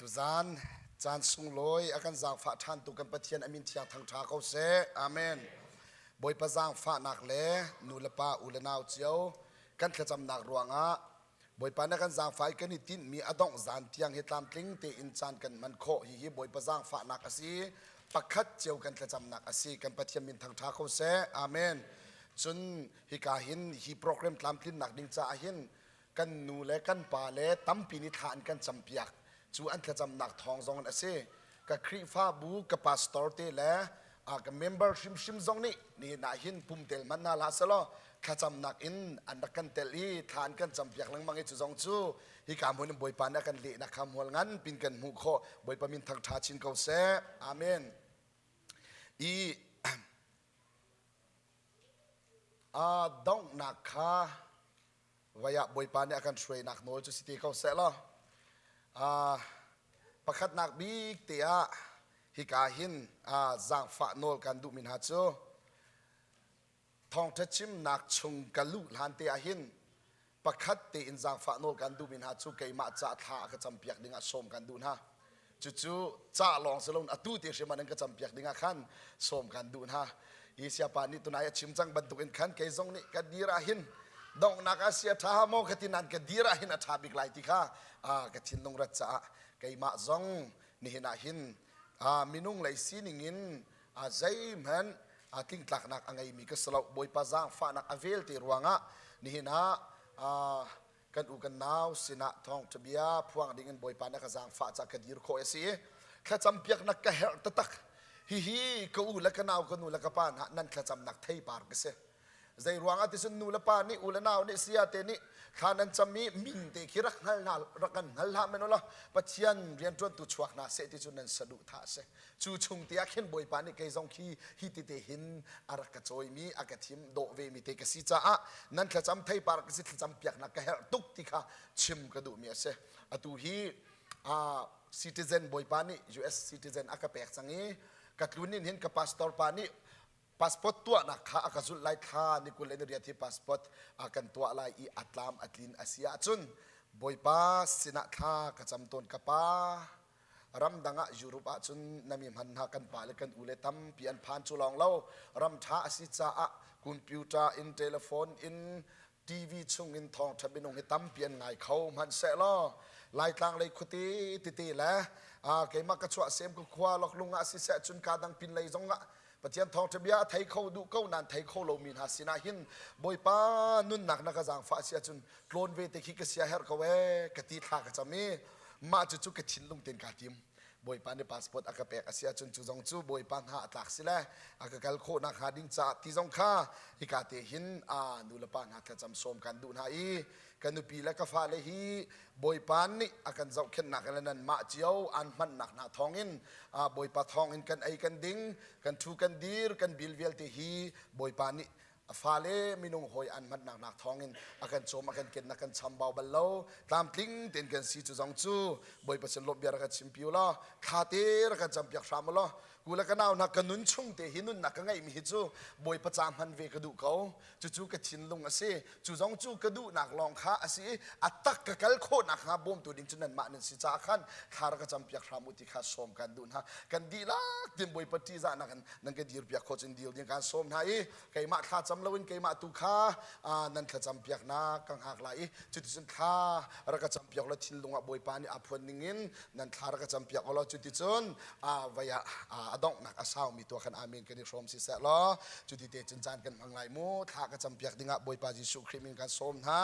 Tuzaan caan sunglawi a kan zaangfah ṭhantu kan Pathian a min thiang thangṭha ko seh. Amen. Bawipa zaangfahnak le nu le pa u le nau cio kan thlacamnak ruangah Bawipa na kan zaangfah i kan i tinhmi a dongh zan tiang hi tlamtling tein caan kan hman khawh. Hihi Bawipa zaangfahnak a si. Pakhat cio kan thlacamnak a si. Kan Pathian min thangṭha ko seh. Amen. Cun hika hin hi program tlamtlinnak ding caah hin kan nu le kan pa le tampi nih thla an kan campiak cu an thlacamnak thawng zong in a si ka Khrihfabu ka pastor te le ka member hrimhrim zong nih nihin ah hin pumtel hmanh hna hlah selaw thlacamnak in an rak kan tel i thla an kan campiak lengmang i cu zong cu hika hmun in Bawipa nih a kan lehnak kha hmual ngan pin kan hmuh khawh Bawipa min thangṭha chin ko seh amen i a donghnak kha Vai ah Bawipa nih a kan hruainak nawl cu si te ko seh law pakhatnak bik te ah hika hin zaangfah nawl kan duhmi hna cu thawngṭha chimnak chung ka luh hlan te ah hin pakhat tein zaangfah nawl kan duhmi hna cu keimah ca thla a ka campiak dingah sawm kan duh hna. Cucu ca lawng si loin atu te hrim ah nan ka campiak ding ah khan sawm kan duh hna. Hi siapa nih tunai a chim cang bantukin khan kei zong nih ka dir ah hin donghnak ah sia ṭha maw ka ti nain ka dir ah hin a ṭha bik lai ti kha ka thinlung rat caah keimah zong nihin ah hin minung lei sining in zeihmanh tlingtlaknak a ngeimi ka si lo. Bawipa zaangfahnak a vel te ruangah nihin ah kan u kan nau sinah thawngṭha bia phuang dingin Bawipa nih a ka zaangfah caah ka dir khawh a si i thlacam piaknak ka herh taktak. Hihi ka u le ka nau ka nu le ka pa hna nan thlacamnak theipar ka si. Zei ruangah ti cun nu le pa nih u le nau nih saya te nih thla nan cam i min te khi rak hngal hna rak kan hngal hlah men ulaw Pathian rianṭuantu chuak hna seh ti cu nan saduhthah a si. Cu chung te ah khin Bawipa nih kei zong khi hi tete hin a rak ka cawimi a ka thim dawh vemi te ka si caah nan thlacam theipar ka si thlacam piaknak ka herh tuk ti kha chim ka duhmi a si. Atu hi uh, citizen Bawipa nih US citizen a ka pek cang i ka tlun in hin ka pastor pa nih passport tuahnak kha a ka zulh lai thla ni 20 le ni riat hi passport a kan tuah lai i a tlam a tlin a si ahcun Bawipa sinah thla ka cam tawn ka pa Ramdang ah Europe ahcun na mi hman hna kan pa le kan u le tampi an phan cu lawng lo ram ṭha a si caah computer in telephone in TV chung in thawngṭha minung hi tampi an ngai kho hmanhsehlaw Laitlang lei khuate tete le keimah ka chuah sem ka khua loklung ah siseh cun ka dang pin lei zong ah Pathian thawngṭha bia a thei kho duh ko nain thei kho lomi hna sinah hin Bawipa nunnak na ka zaangfah si ahcun tlawn ve te khi ka sia herh ko ee ka ti thla ka cam i mah cucu ka thinlung tein kaa tim. Bawipa nih passport a ka pek a si ahcun cu zong cu Bawipa hna a tlak si le a ka kal khawh nakhnga ding caah ti zong kha hika te hin a nu le pa hna thlacam sawm kan duh hna i ka nupi le ka fale hi Bawipa nih a kan zohkhenhnak le nanmah cio aan hmannak hna thawngin Bawipa thawngin kan ei kan ding kan ṭhu kan dir kan bil vialte hi Bawipa nih a fale minung hawi an hmannak nak thawngin a kan cawm a kan ken a kan chambau bal lo tlamtling tein kan si cu zong cu Bawipa sin lawmh bia rak kan chimpi u law thla te rak kan campiak hram u law ku le ka nau hna ka nun chung te hi nunnak ka ngeihmi hi cu Bawipa ca hman ve ka duh ko cucu ka thinlung a si cu zong cu ka duhnak lawng kha a si i a tak ka kal khawh nakhnga bawmtu ding cu nanmah nan si caah khan thla rak ka campiak hram u ti kha sawm kan duh hna kan dihlak tin Bawipa ṭihzahnak in nan ka dirpiak khawh cun dir ding kan sawm hna i keimah thla cam loin keimah tu kha nan thlacam piaknak ka hngak lai i cuticun thla rak ka campiak law thinlung ah Bawipa nih aa phuan ningin nan thla rak ka campiak law cuticun vei ah a donghnak a saumi tuah khan amen kan i hrawm si seh law cuti te cun caan kan hmang lai mu thla ka campiak dingah Bawipa Jesuh Khrih min kan sawm hna.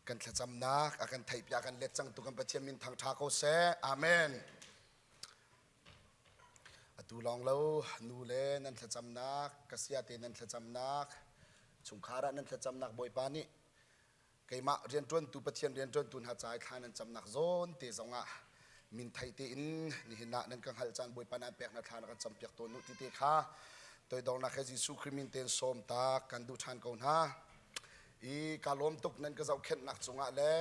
Kan thlacamnak a kan theihpiak kan let cangtu kan Pathian min thangṭha ko seh. Amen. Atu lawng lo nu le nan thlacamnak, ka sia te nan thlacamnak, chungkhar ah nan thlacamnak Bawipa nih keimah rianṭuantu Pathian rianṭuantu hna ca i thla nan camnak zawn te zongah min theih tein nihin ah nan ka hngalh caan Bawipa nan pek hna thla na kan campiak tawn u ti te kha toidornak he Jesuh Khrih min tein sawm ta kan duh ṭhan ko hna. I ka lawm tuk nan ka zohkhenhnak cungah le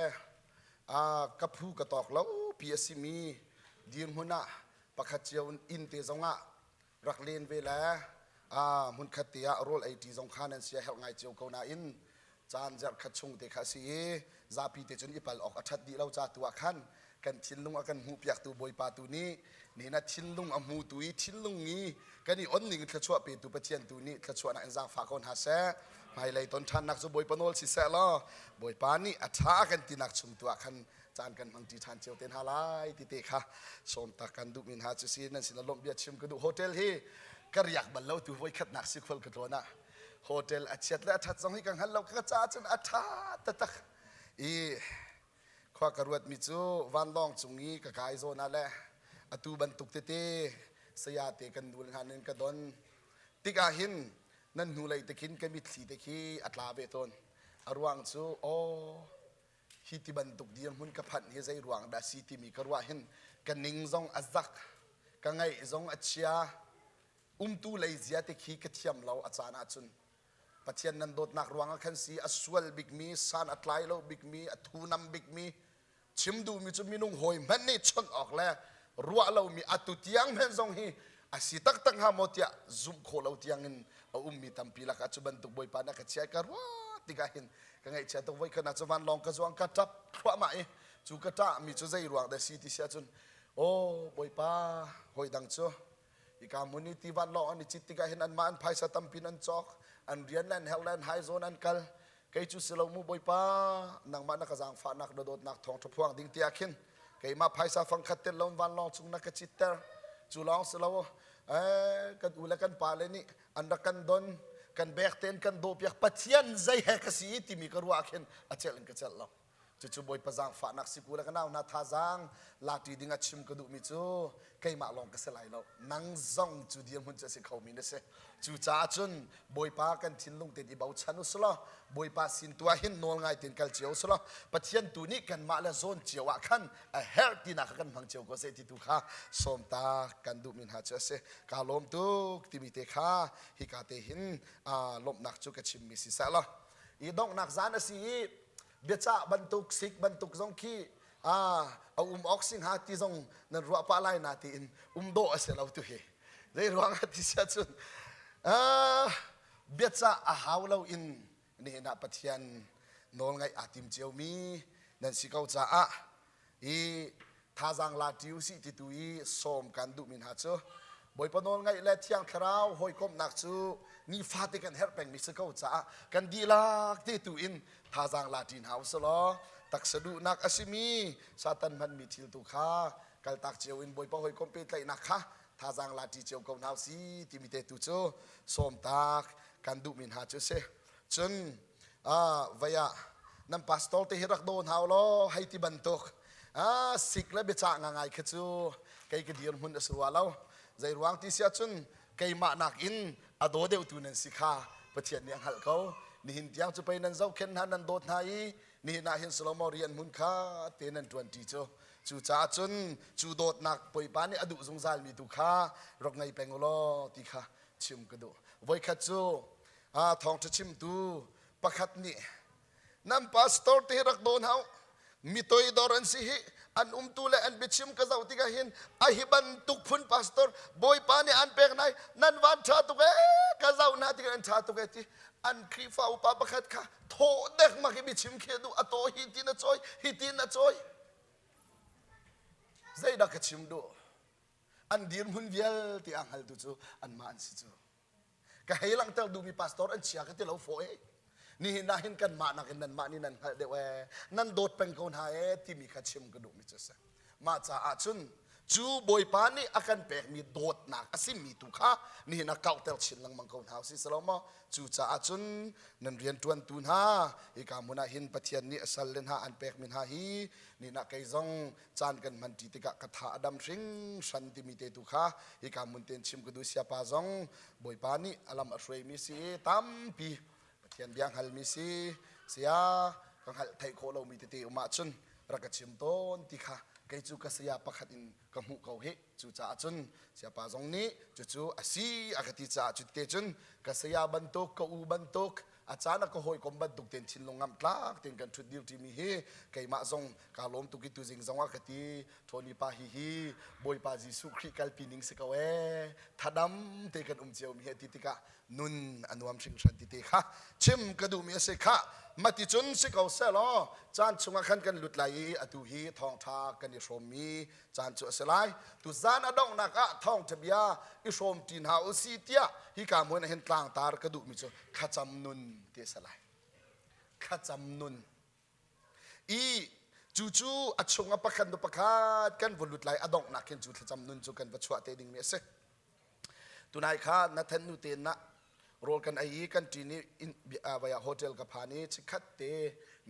ka phu ka tawk lo pi a simi dirhmun ah pakhat cio inn te zongah rak len ve le hmunkhat te ah rawl ei ṭi zong kha nan sia herh ngai cio ko nain caan zarhkhat chung te kha a si i zapi te cun i pal awk a ṭhat dih lo ca tu ah khan kan thinlung a kan hmuhpiaktu Bawipa tu nih nihin ah thinlung a hmutu i thinlung i kan i on ning thluachuah petu Pathian tu nih thluachuahnak in zaangfah ko hna seh. Hmailei ton ṭhannak cu Bawipa nawl si seh law Bawipa nih a ṭha kan tinak chung tu ah khan caan kan hmang ṭi ṭhan cio te hna lai ti te kha sawm tak kan duhmi hna cu si nan sinah lawmh bia chim ka duh. Hotel hi ka riak bal lo tu voikhatnak si khual ka tlawn ah hotel a chiat le a ṭhat zong hi ka hngal lo ka caah cun a ṭha taktak i Khua ka ruatmi cu vanlawng cung i ka kai zawn ah le atu bantuk tete saya te kan nul hna nin ka don tikah hin nan hnulei te khin ka mitthli te khi a tla ve tawn. A ruang cu aw hi ti bantuk dirhmun ka phanh hi zei ruang dah si timi ka ruah hin ka ning zong a zak ka ngaih zong a chia umtu lei zia te khi ka thiam lo a caan ahcun Pathian nan dawtnak ruangah khan si a sual bikmi, san a tlai lo bikmi, a thunam bikmi, chim duhmi cu minung hawi hmanh nih chawnh awk le ruah lomi atu tiang hmanh zong hi a si taktak hnga maw tiah zumh khawh lo tiang in a ummi tampi lakah cu bantuk Bawipa na ka chia ka ruah tikah hin ka ngaihchia tuk voi khat cu vanlawng ka zuang ka ṭap thluahmah i cu ka ṭahmi cu zei ruang dah si ti si ahcun aw Bawipa hawi dang cu Hika hmun i tivat lawng an i cit tikah hin anmah an phaisa tampi in an cawk, an rian le an herh le an hai zawn an kal. Kei cu si lo mu Bawipa, nangmah na ka zaangfahnak na dawtnak thawngṭha phuang ding tiah khin keimah phaisa fangkhat tel loin vanlawng cung na ka citter. Cu lawng si lo, eh, kan u le kan pa le nih an rak kan don, kan bek tein kan dawhpiak Pathian zei he ka si timi ka ruah khin a celh in ka celh lo. Cucu Bawipa zaangfahnak si ku le ka nau hna thazaang lati ding ah chim ka duhmi cu keimah lawng ka si lai lo. Nang zong cu dirhmun cu a si khomi na si. Cucaah cun Bawipa kan thinlung tein i bochan u sih law Bawipa sin tu ah hin nawl ngai tein kal cio u sih law Pathian tu nih kanmah le zawn cio ah khan a herh tinak kha kan hmang cio ko seh ti tu kha sawm ta kan duhmi hna cu a si. Kaa lawm tuk timi te kha hika te hin lawmhnak cu ka chimmi si seh law i donghnak zan a si i biacah bantuk sik bantuk zong khi a um awk si hnga ti zong nan ruah pah lai na tiin um dawh a si lo tu hi zei ruang ah ti sia cun biacah a hau lo in nihin ah Pathian nawl ngaih aa tim cio mi nan si ko caah i thazaang la ṭi usih ti tu i sawm kan duhmi hna cu Bawipa nawl ngaih le Thiang Thlarau hawikomhnak cu nifate kan herh pengmi si ko caah kan dihlak te tu in thazaang la ṭi hna usih law taksa duhnak a simi Satan hmanmi thil tu kha kaltak cio in Bawipa hawikomh pehtlaihnak kha thazaang la ṭi cio ko hna usih timi te tu cu sawmtak kan duhmi hna cu a si. Cun vei ah nan pastor te hi rak daw hna law hei ti bantuk sik le biacah ngangai kha cu kei ka dirhmun a si rua lo. Zei ruang ti si ahcun keimah nakin a daw deuhtu nan si kha Pathian nih a hngalh ko. Nihin tiang cu pei nan zohkhenh hna nan dawt hna i nihin ah hin Solomon rian hmun kha te nan ṭuanṭi cu. Cucaah cun cu dawtnak Bawipa nih a duh zungzalmi tu kha rak ngei peng u law ti kha chim ka duh. Voikhat cu thawngṭha chimtu pakhat nih nan pastor te hi rak dawn hau mi toidor an si hi an umtu le an biachim ka zoh tikah hin a hi bantuk phun pastor bawipa nih an pek nai nan van ṭha tuk ee ka zoh hna tikah an ṭha tuk ee ti an Khrihfa upa pakhat kha thawh dek mak i biachim khi duh a taw hi tin a cawi hi tin a cawi zeidah ka chim duh an dirhmun vialte a hngaltu cu anmah an si cu Ka hei langhter duhmi pastor an chia ka ti lo fawh e. Nihin ah hin kanmah nakin nanmah nih nan hngalh deuh ee, nan dawt peng ko hna ee timi kha chim ka duhmi cu a si. Mah caah cun Cu Bawipa nih a kan pekmi dawtnak a simi tu kha nihin ah kauhter chin lengmang ko hna usih si lo maw? Cucaah cun nan rianṭuantu hna hika hmun ah hin Pathian nih a salle hna an pekmi hna hi nihin ah kei zong caan kan hmanṭi tikah ka tha a dam hringhran timi te tu kha hika hmun tein chim ka duh. Siapa zong Bawipa nih a lam a hruaimi si i tampi Pathian bia hngalmi si saya ka hngalh theih khawh lomi tete um ahcun rak ka chim tawn ti kha kei cu ka saya pakhat in ka hmuh ko hih. Cucaah cun siapa zong nih cucu a si a ka ti caah cuti cun ka saya bantuk ka u bantuk a caan ah ka hawikom bantuk tein thinlung ngamh tlak tein kan ṭhut dir ṭimi hi keimah zong kaa lawm tuk i tuzing zong ah ka ti Tony pa hi hi Bawipa Jesuh Khrih kalpi ning si ko ee thadam te kan um cio mi he ti tikah nun a nuam hringhran ti te kha chim ka duhmi a si kha mati cun si ko seh law caan chungah khan kan lut lai i atu hi thawngṭha kan i hrawmmi caan cu a si lai tu zan a donghnak ah thawngṭha bia i hrawm ṭi hna u si tiah hika hmun ah hin tlangtar ka duhmi cu thlacam nun ti a si lai thlacam nun i cu cu a chung ah pakhat nu pakhat kan va lut lai a donghnak khin cu thlacam nun cu kan va chuah te dingmi a si Tunai kha Nathan nu te na rawl kan ei i kan ṭin i vaya hotel ka phan i chikkhat te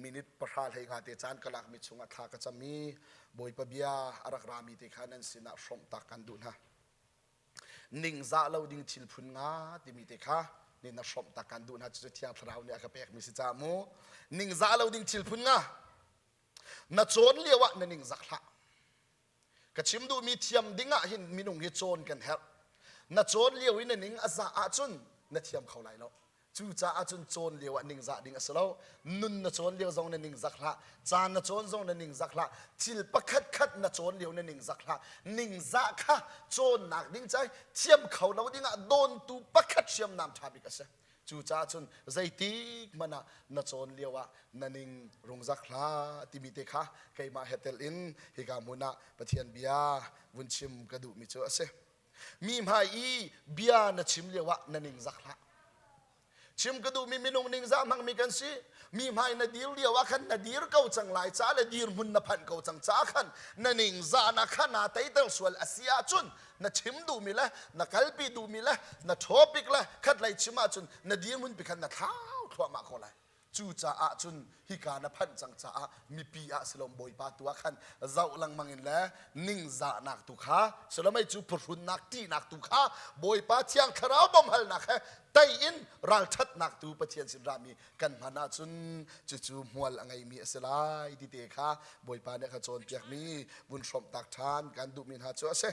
minute pahra hlei nga te caan ka lakmi chungah thla ka cam i Bawipa bia a rak rami te kha nan sinah hrawmh tak kan duh hna. Ningzah lo ding thil phun nga timi te kha ni na hrawmh tak kan duh hna cucu Thiang Thlarau nih a ka pekmi si ca mu. Ningzah lo ding thil phun nga na cawn lio ah na ningzak hlah. Ka chim duhmi thiam ding ah hin minung hi cawn kan herh. Na cawn lio i na ning a zah ahcun na thiam kho lai lo. Cucaah cun cawn lio ah ningzah ding a si lo. Nun na cawn lio zong na ningzak hlah. Ca na cawn zong na ningzak hlah. Thil pakhat khat na cawn lio na ningzak hlah. Ningzah kha cawnnak ding cai thiam kho lo ding ah dawntu pakhat hriamnam ṭha bik a si. Cucaah cun zeitik hmanh ah na cawn lio ah na ning rungzak hlah timi te kha keimah he tel in hika hmun ah Pathian bia vun chim ka duhmi cu a si. Mi hmai i bia na chim lio ah na ningzak hlah. Chim ka duhmi minung ningzah hmangmi kan si. Mi hmai na dir lio ah khan na dir ko cang lai ca le dirhmun na phanh ko cang ca khan na ningzahnak kha naa teiter sual a si ahcun na chim duhmi le na kalpi duhmi le na topic le khatlei chim ahcun na dirhmun pi khan na thlau thluahmah ko lai cucaah cun hika na phanh cang caah mipi ah silom bawipa tu ah khan zoh lengmang in le ningzahnak tu kha silomei cu phuhrunnak ṭihnak tu kha bawipa thiang thlarau bawmhalnak he tei in ralṭhatnak tu Pathian sin rami kan hman ahcun cucu hmual a ngeimi a si lai ti te kha Bawipa nih a ka cawnpiakmi vun hrawmhtak ṭhan kan duhmi hna cu a si.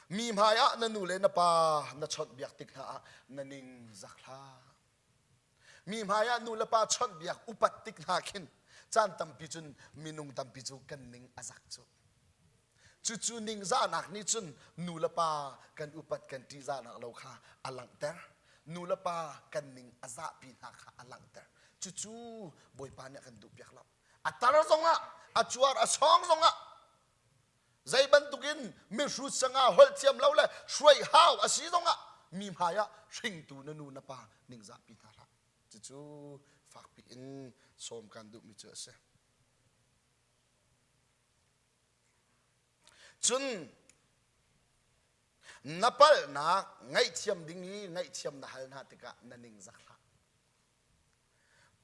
Mi hmai ah na nu le na pa na chawnhbiak tik hna ah na ning zak hlah. Mi hmai ah nu le pa chawnhbiak upat tik hna khin caan tampi cun minung tampi cu kan ning a zak cu. Cucu ningzahnak nih cun nu le pa kan upat kan ṭihzahnak lo kha a langhter. Nu le pa kan ning a zahpi hna kha a langhter. Cucu Bawipa nih a kan duhpiak lo. A tar zongah, a cuar a sawng zongah zei bantukin mihrut sanga holh thiam lo le hruai hau a si zongah mi hmai ah hringtu na nu na pa ningzahpi hna hlah. Cucu fakpi in sawm kan duhmi cu a si. Cun na palhnak ngaihthiam ding i ngaihthiam na hal hna tikah na ningzak hlah.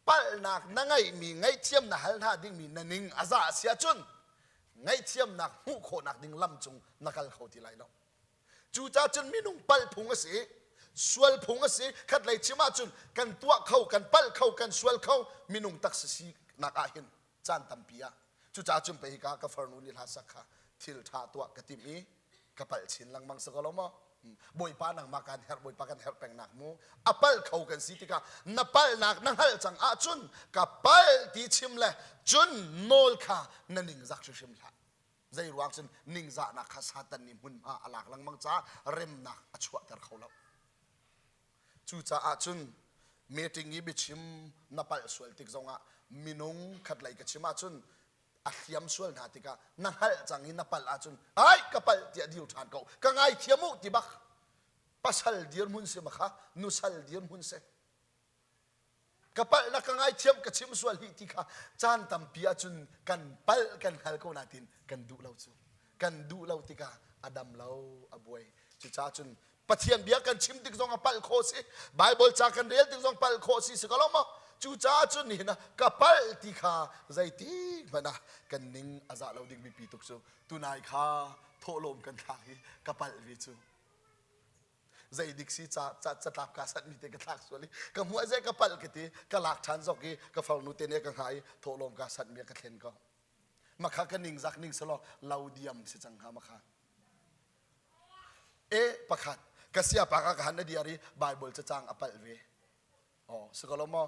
Palhnak na ngeihmi ngaihthiam na hal hna dingmi na ning a zah a si ahcun ngaihthiamnak hmuh khawhnak ding lam cung na kal kho ti lai lo. Cucaah cun minung palh phung a si, sual phung a si. Khatlei chim ahcun kan tuah kho, kan palh kho, kan sual kho minung taksa sinak ah hin caan tampi ah cucaah cun pei hika ka farnu nih hla sak kha thil ṭha tuah ka timh i ka palh chin lengmang si ko lo maw bawipa nangmah kan herh bawipa kan herh pengnak mu a palh kho kan si tikah na palhnak na hngalh cang ahcun ka palh ti chim le cun nawl kha na ningzak hrimhrim hlah zei ruang cun ningzahnak kha satan nih hmunhma a lak lengmang caah remnak a chuahter kho lo Cucaah cun meeting i biachim na palh sual tik zongah minung khatlei ka chim ahcun a hliam sual hna tikah na hngalh cang i na palh ahcun ai ka palh tiah dir ṭhan ko ka ngaithiam u ti bak pasal dirhmun si ma kha nusal dirhmun si ka palhnak ka ngaithiam ka chim sual hi ti kha caan tampi ahcun kan palh kan hngal ko natin kan duh lo cu. Kan duh lo tikah a dam lo, a buai. Cucaah cun Pathian bia kan chim tik zong a palh khawh si. Bible ca kan rel tik zong palh khawh si si ko lo maw? Cucaah cun nihin ah ka palh ti kha zeitik hmanh ah kan ning a zah lo ding biapi tuk cu tunai kha thawhlawm kan thlak i ka palh ve cu. Zei dik si ca ca catlap ka sat mi te ka thlak sual i ka hmuh zei ka palh ka ti ka lak ṭhan zok i ka farnu te ne ka hngah i thawhlawm ka sat mi ka thlen ko. Makha ka ningzak ning selaw lo diam si cang hnga makha. E pakhat ka siapa ka ka han na diar i Bible cacang a palh ve. Oh, si ko lo maw?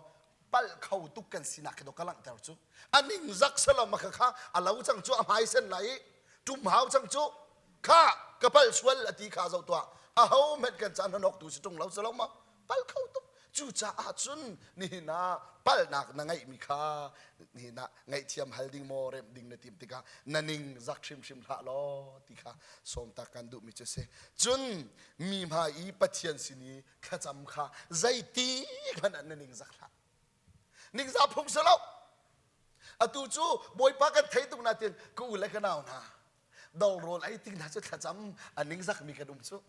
Palh kho tuk kan sinak khi ka langhter cu. A ningzak selaw ma kha kha a lo cang cu a hmai sen lai i tum hau cang cu kha ka palh sual a ti kha zo tuah. A ho hmanh kan caan hanok tu si tung lo si lo maw? Palh kho tuk. Cucaah cun nihin ah palhnak na ngeihmi kha nihin ah ngaihthiam hal ding maw remh ding na tim tikah na ning zak hrimhrim hlah law ti kha sawmtak kan duhmi cu si. Cun mi hmai i Pathian sin i thlacam kha zeiti hmanh ah na ning zak hlah. Ningzah phung si lo. Atu cu Bawipa kan thei tuk natin ka u le ka nau hna dawlrawl ei tik hna cu thlacam a ningzakmi kan um cu.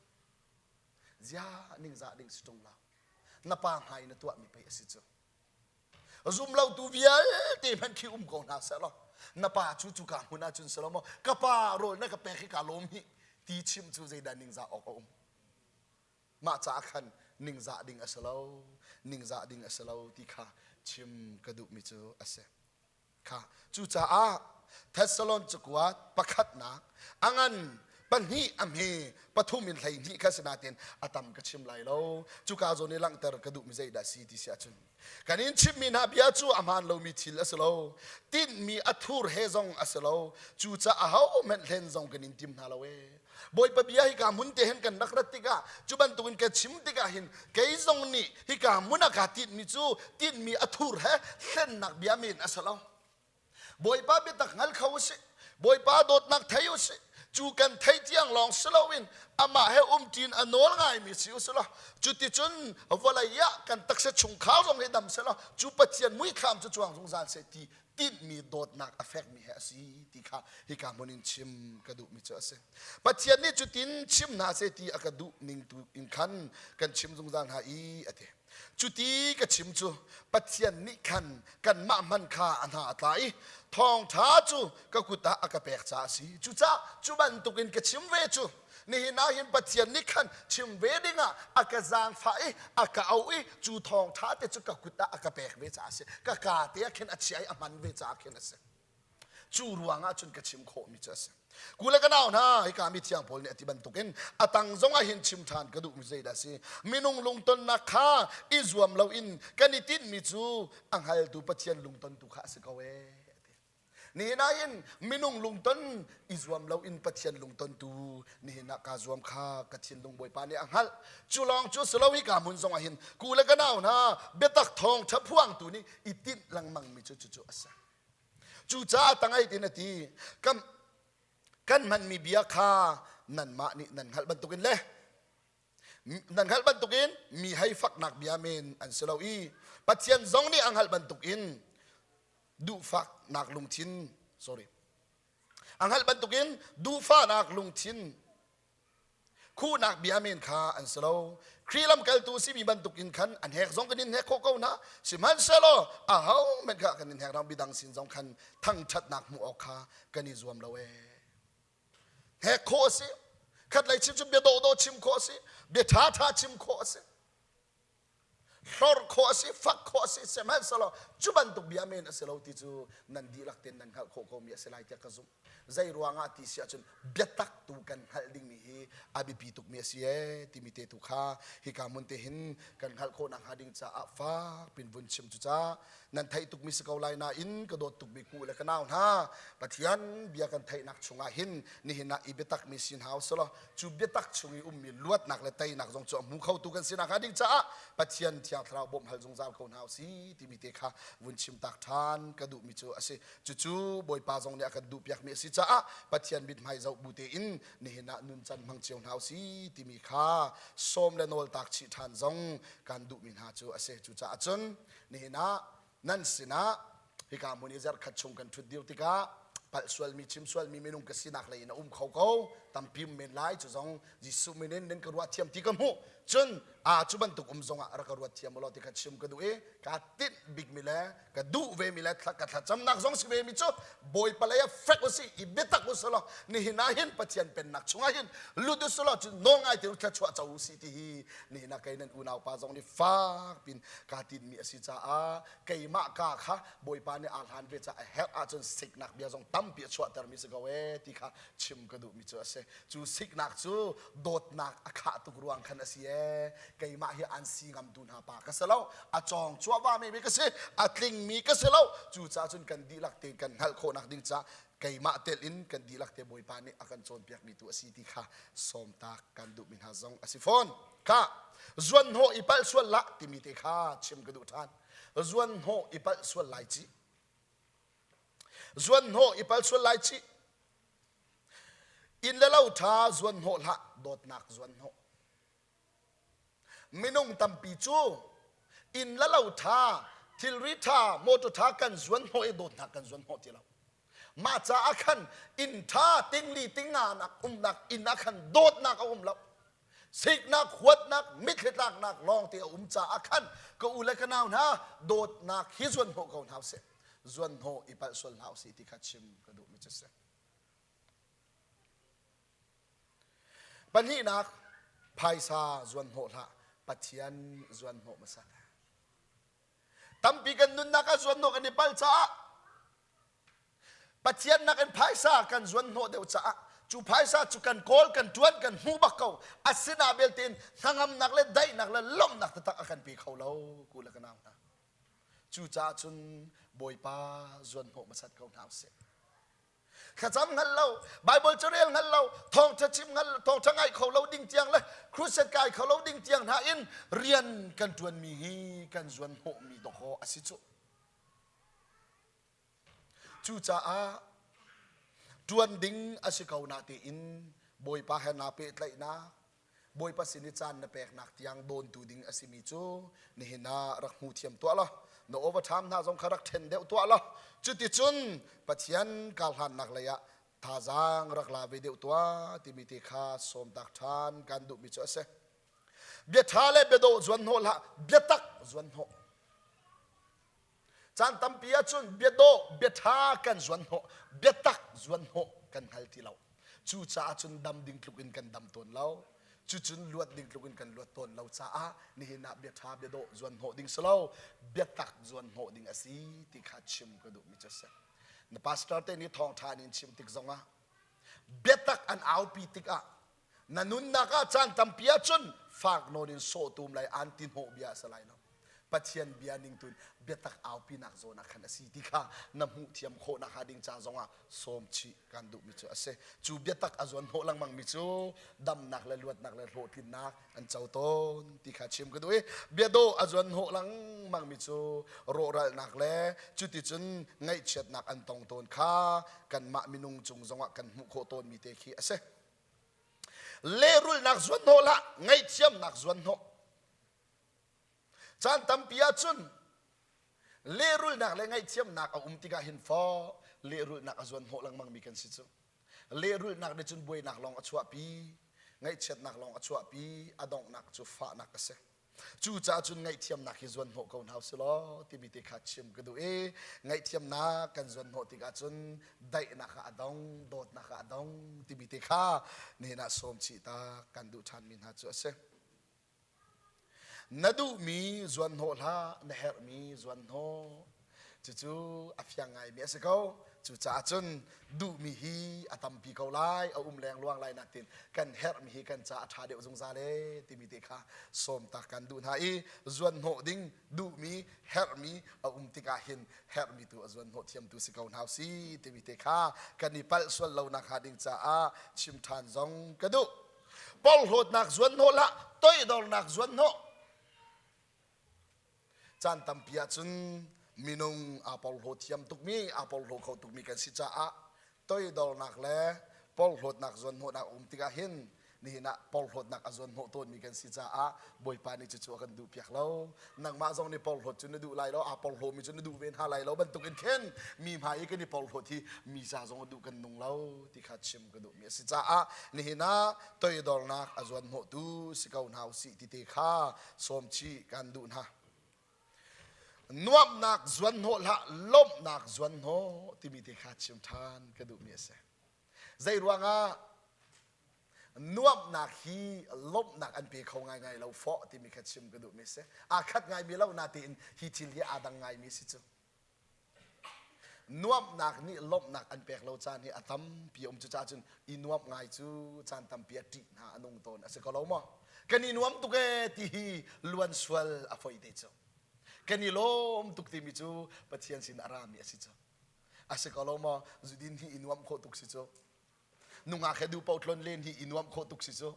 Zia ningzah ding si ṭung lo. Na pa hmai na tuahmi pei a si cu. Zumlotu vialte hmanh khi um ko hna seh law na pa cu cuka hmun ah cun si lo maw ka pa rawl na ka pek hi ka lawm hi ti chim cu zeidah ningzah awk a um. Mah caah khan ningzah ding a si lo, ningzah ding a si lo ti kha chim ka duhmi cu a si. Kha cucaah Thessalon cakuat pakhatnak a ngan pahnih a hme pathum in 12 kha si nain a tam ka chim lai lo. Cuka zawn i langhter ka duhmi zeidah si ti si ahcun kan in chimmi hna bia cu a hmaan lomi thil a si lo. Tinhmi a thur he zong a si lo. Cucaah ahohmanh hlen zong kan in tim hna lo ee. Bawipa bia hika hmun te hin kan rak rat tikah cu bantukin ka chim tikah hin kei zong nih hika hmun ah kaa tinhmi cu tinhmi a thur he hlennak bia men a si lo. Bawipa biatak hngal kho u sih. Bawipa dawtnak thei u sih. Cu kan theih tiang lawng si loin amah he umṭin a nawl ngaimi si u sih law cuticun vawlei ah kan taksa chungkhar zong hi dam seh law cu Pathian muithlam cu cuang zungzal seh ti tinhmi dawtnak a fekmi he a si ti kha hika hmun in chim ka duhmi cu a si. Pathian nih cutin chim hna seh ti a ka duh ning tu in khan kan chim zungzal hna i a ti. Cuti ka chim cu Pathian nih khan kanmah hman kha a hna a tla i thawngṭha cu ka kut ah a ka pek caah a si. Cucaah cu bantukin ka chim ve cu nihin ah hin Pathian nih khan chim ve dingah a ka zaangfah i a ka auh i cu thawngṭha te cu ka kut ah a ka pek ve caah a si. Ka kaa te ah khin a chia i a hman ve caah khin a si. Cu ruangah cun ka chim khawhmi cu a si. Ku le ka nau hna, hika mi thiang Paul nih a ti bantukin a tang zongah hin chim ṭhan ka duhmi zeidah a si? Minung lungtonnak kha i zuam loin kan i tinhmi cu a hngaltu Pathian lungtontu kha a si ko ee. Nihin ah hin minung lungton i zuam loin Pathian lungton tu nihin ah kaa zuam kha ka thinlung Bawipa nih a hngalh. Cu lawng cu si lo hika hmun zongah hin ku le ka nau hna biatak thawngṭha phuangtu nih i tinh lengmang mi cu cucu a si. Cucaah tangei tin a ti kan kan hmanmi bia kha nanmah nih nan hngalh bantukin le nan hngalh bantukin mi hei faknak bia men an si lo i Pathian zong nih a hngalh bantukin duhfaknak lungthin sorry a hngalh bantukin duhfahnak lungthin khuhnak bia men kha an si lo Khrih lamkaltu simi bantukin khan an hek zong kan in hek khawh ko hna sihmanhsehlaw aho hmanh kha kan in hek rang bidang sin zong khan thangṭhatnak hmuh awk kha kan i zuam lo ee hek khawh a si khatlei chim cu bia dawhdawh chim khawh a si bia ṭhaṭha chim khawh a si hlorh khawh a si fak khawh a si sihmanhsehlaw cu bantuk bia men a si lo ti cu nan dihlak tein nan hngalh khawh komi a si lai tiah ka zumh zei ruangah ti si ahcun biatak tu kan hngalh dingmi hi a biapi tukmi a si ee timi te tu kha hika hmun te hin kan hngalh khawh nakhnga ding caah fak pin vun chim cu ca nan theih tukmi si ko lai nain ka dawt tukmi ku le ka nau hna Pathian bia kan theihnak chungah hin nihin ah i biatakmi si hna usulaw cu biatak chung i ummi luatnak le teinak zong cu a hmu khotu kan si nakhnga ding caah Pathian Thiang Thlarau bawmh hal zungzal ko hna usih timi te kha vun chim tak ṭhan ka duhmi cu a si. Cucu Bawipa zong nih a kan duhpiakmi a si caah Pathian mithmai zoh bu tein nihin ah nuncan hmang cio hna usih timi kha sawm le nawl tak chih ṭhan zong kan duhmi hna cu a si. Cucaah cun nihin ah nan sinah hika hmun i zarhkhat chung kan ṭhut dir tikah. Palh sualmi chim sualmi minung ka sinak lei in a um kho ko. Tampi um men lai cu zong Jesuh min in nan ka ruah thiam ti ka hmuh. Cun a cu bantuk um zong ah rak ka ruat thiam ulaw ti kha chim ka duh i ka tinh bikmi le ka duh vemi le ka thlacamnak zong si vemi cu Bawipa lei ah fek usih i biatak usih law nihin ah hin Pathian pennak chungah hin lut usih law cu nawl ngai te thluachuah co usih ti hi nihin ah kei nan unau pa zong nih fak pin kaa tinmi a si caah keimah ka kha Bawipa nih aa hlan ve caah a herh ahcun siknak bia zong tampi a chuahtermi si ko ee ti kha chim ka duhmi cu a si. Cu siknak cu dawtnak a khah tuk ruang khan a si ee. Keimah hi an si ngamtu hna pa ka si lo. A cawng cuahva mi ka si. A tlingmi ka si lo. Cucaah cun kan dihlak tein kan hngalh khawhnak ding caah keimah tel in kan dihlak te Bawipa nih a kan cawnpiakmi tu a si ti kha sawmtak kan duhmi hna zong a si fawn. Kha zuanhnawh i palh sual lah timi te kha chim ka duh ṭhan. Zuanhnawh i palh sual lai ci. Zuanhnawh i palh sual lai ci. Inn le lo ṭha zuanhnawh hlah, dawtnak zuanhnawh. Minung tampi cu inn le lo ṭha, thilri ṭha, motor ṭha kan zuanhnawh i dawtnak kan zuanhnawh ti lo. Mah caah khan inn ṭha tingli tinga nak umnak inn ah khan dawtnak a um lo. Siknak, huatnak, mitthli tlaknak lawngte a um caah khan ka u le ka nau hna dawtnak hi zuanhnawh ko hna usih. Zuanhnawh i palh sual hlah usih ti kha chim ka duhmi cu si. Pahnihnak, phaisa zuanhnawh hlah, Pathian zuanhnawh hmasa. Tampi kan nunnak ah zuanhnawh kan i palh caah Pathian nakin phaisa kan zuanhnawh deuh caah cu phaisa cu kan kawl kan ṭuan kan hmu bak ko asina belte in hnangamnak le daihnak le lawmhnak taktak a kan pe kho lo ku le ka nau hna cucaah cun Bawipa zuanhnawh hmasat ko hna usih thlacam hngal lo Bible carel hngal lo thawngṭha chim hngal thawngṭha ngai kho lo ding tiang le crusade kai kho lo ding tiang hna in rian kan ṭuanmi hi kan zuanhnawhmi dawkaw a si cu Cucaah ṭuan ding a si ko natein Bawipa he naa pehtlaihnak, Bawipa sin i caan na peknak tiang dawntu ding a simi cu nihin ah rak hmu thiam tuah law na overtime hna zong kha rak ṭhen deuh tuah law cuticun Pathian karhlannak lei ah thazaang rak la ve deuh tuah timi te kha sawmtak ṭhan kan duhmi cu a si. Bia ṭha le bia dawh zuan hnawh hlah, biatak zuan hnawh. Caan tampi ahcun biadawh, biaṭha kan zuanhnawh, biatak zuanhnawh kan hngal ti lo. Cucaah cun dam ding tluk in kan dam tawn lo. Cucun luat ding tluk in kan luat tawn lo caah nihin ah biaṭha biadawh zuanhnawh ding si lo, biatak zuanhnawh ding a si ti kha chim ka duhmi cu a si. Na pastor te nih thawngṭha an in chimh tik zongah biatak an aupi tikah Na nunnak ah caan tampi ahcun fak nawn in sawhtum lai an ti hnawh bia a si lai lo. Pathian bia ning tun biatak aupinak zawn ah khan a si ti kha na hmuh thiam khawh nak hnga ding ca zongah sawm chih kan duhmi cu a si. Cu biatak a zuan hnawh lengmang mi cu damnak le luatnak le hlawhtlinnak an co tawn ti kha chim ka duh i biadawh a zuan hnawh lengmang mi cu rawhralnak le cuticun ngaihchiatnak an tong tawn kha kanmah minung cung zongah kan hmuh khawh tawnmi te khi a si. Lehrulhnak zuanhnawh hlah, ngaihthiamnak zuanhnawh. Caan tampi ahcun lehrulhnak le ngaihthiamnak a um tikah hin faw lehrulhnak a zuanhnawh lengmangmi kan si cu. Lehrulhnak nih cun buainak lawng a chuahpi, ngaihchiatnak lawng a chuahpi, a donghnak cu fahnak a si. Cucaah cun ngaihthiamnak hi zuanhnawh ko hna usih law timi te kha chim ka duh i ngaihthiamnak kan zuanhnawh tikah cun daihnak ah a dong, dawtnak ah a dong timi te kha nihin ah sawm chih ta kan duh ṭhanmi hna cu a si. Na duhmi zuanhnawh hlah, na herhmi zuanhnawh. Cucu a fiang ngaimi a si ko. Cucaah cun duhmi hi a tampi ko lai, a um lengluang lai natin kan herhmi hi kan ca a ṭha deuh zungzal ee timi te kha sawmtak kan duh hna i zuanhnawh ding duhmi herhmi a um tikah hin herhmi tu a zuanhnawh thiamtu si ko hna si timi te kha kan i palh sual lo nak hnga ding caah chim ṭhan zong ka duh. Porhlawtnak zuanhnawh hlah, toidornak zuanhnawh. Caan tampi ahcun minung aa porhlaw thiam tukmi, aa porhlaw kho tukmi kan si caah toidornak le porhlawtnak zuanhnawhnak a um tikah hin Nihin ah porhlawtnak a zuan hnawh tawnmi kan si caah Bawipa nih cucu a kan duh piak lo. Nangmah zong nih porhlawt cu na duh lai lo, aa porhlawmi cu na duh ve hna lai lo bantukin khin mi hmai i kan i porhlawt hi mi ca zong a duh kan nung lo ti kha chim ka duhmi a si caah nihin ah toidornak a zuan hnawhtu si ko hna usih ti te kha sawm chih kan duh hna. Nuamhnak zuan hnawh hlah, lawmhnak zuan hnawh timi te kha chim ṭhan ka duhmi a si. Zei ruangah nuamhnak hi lawmhnak an pe kho ngaingai lo fawh timi kha chim ka duhmi a si. Aa khat ngaimi lo natein hi thil hi aa dang ngaimi si cu. Nuamhnak nih lawmhnak an pek lo caan hi a tampi a um. Cucaah cun i nuamh ngai cu caan tampi a ṭih hna a nung tawn a si ko lo maw? Kan i nuam tuk ee ti hi luan sual a foi te cu. Kan i lawm tuk timi cu Pathian sin a rami a si cu. A si ko lo maw? Zudin hi i nuamh khawh tuk si cu. Nungak he duh paoh tlon len hi i nuamh khawh tuk si cu.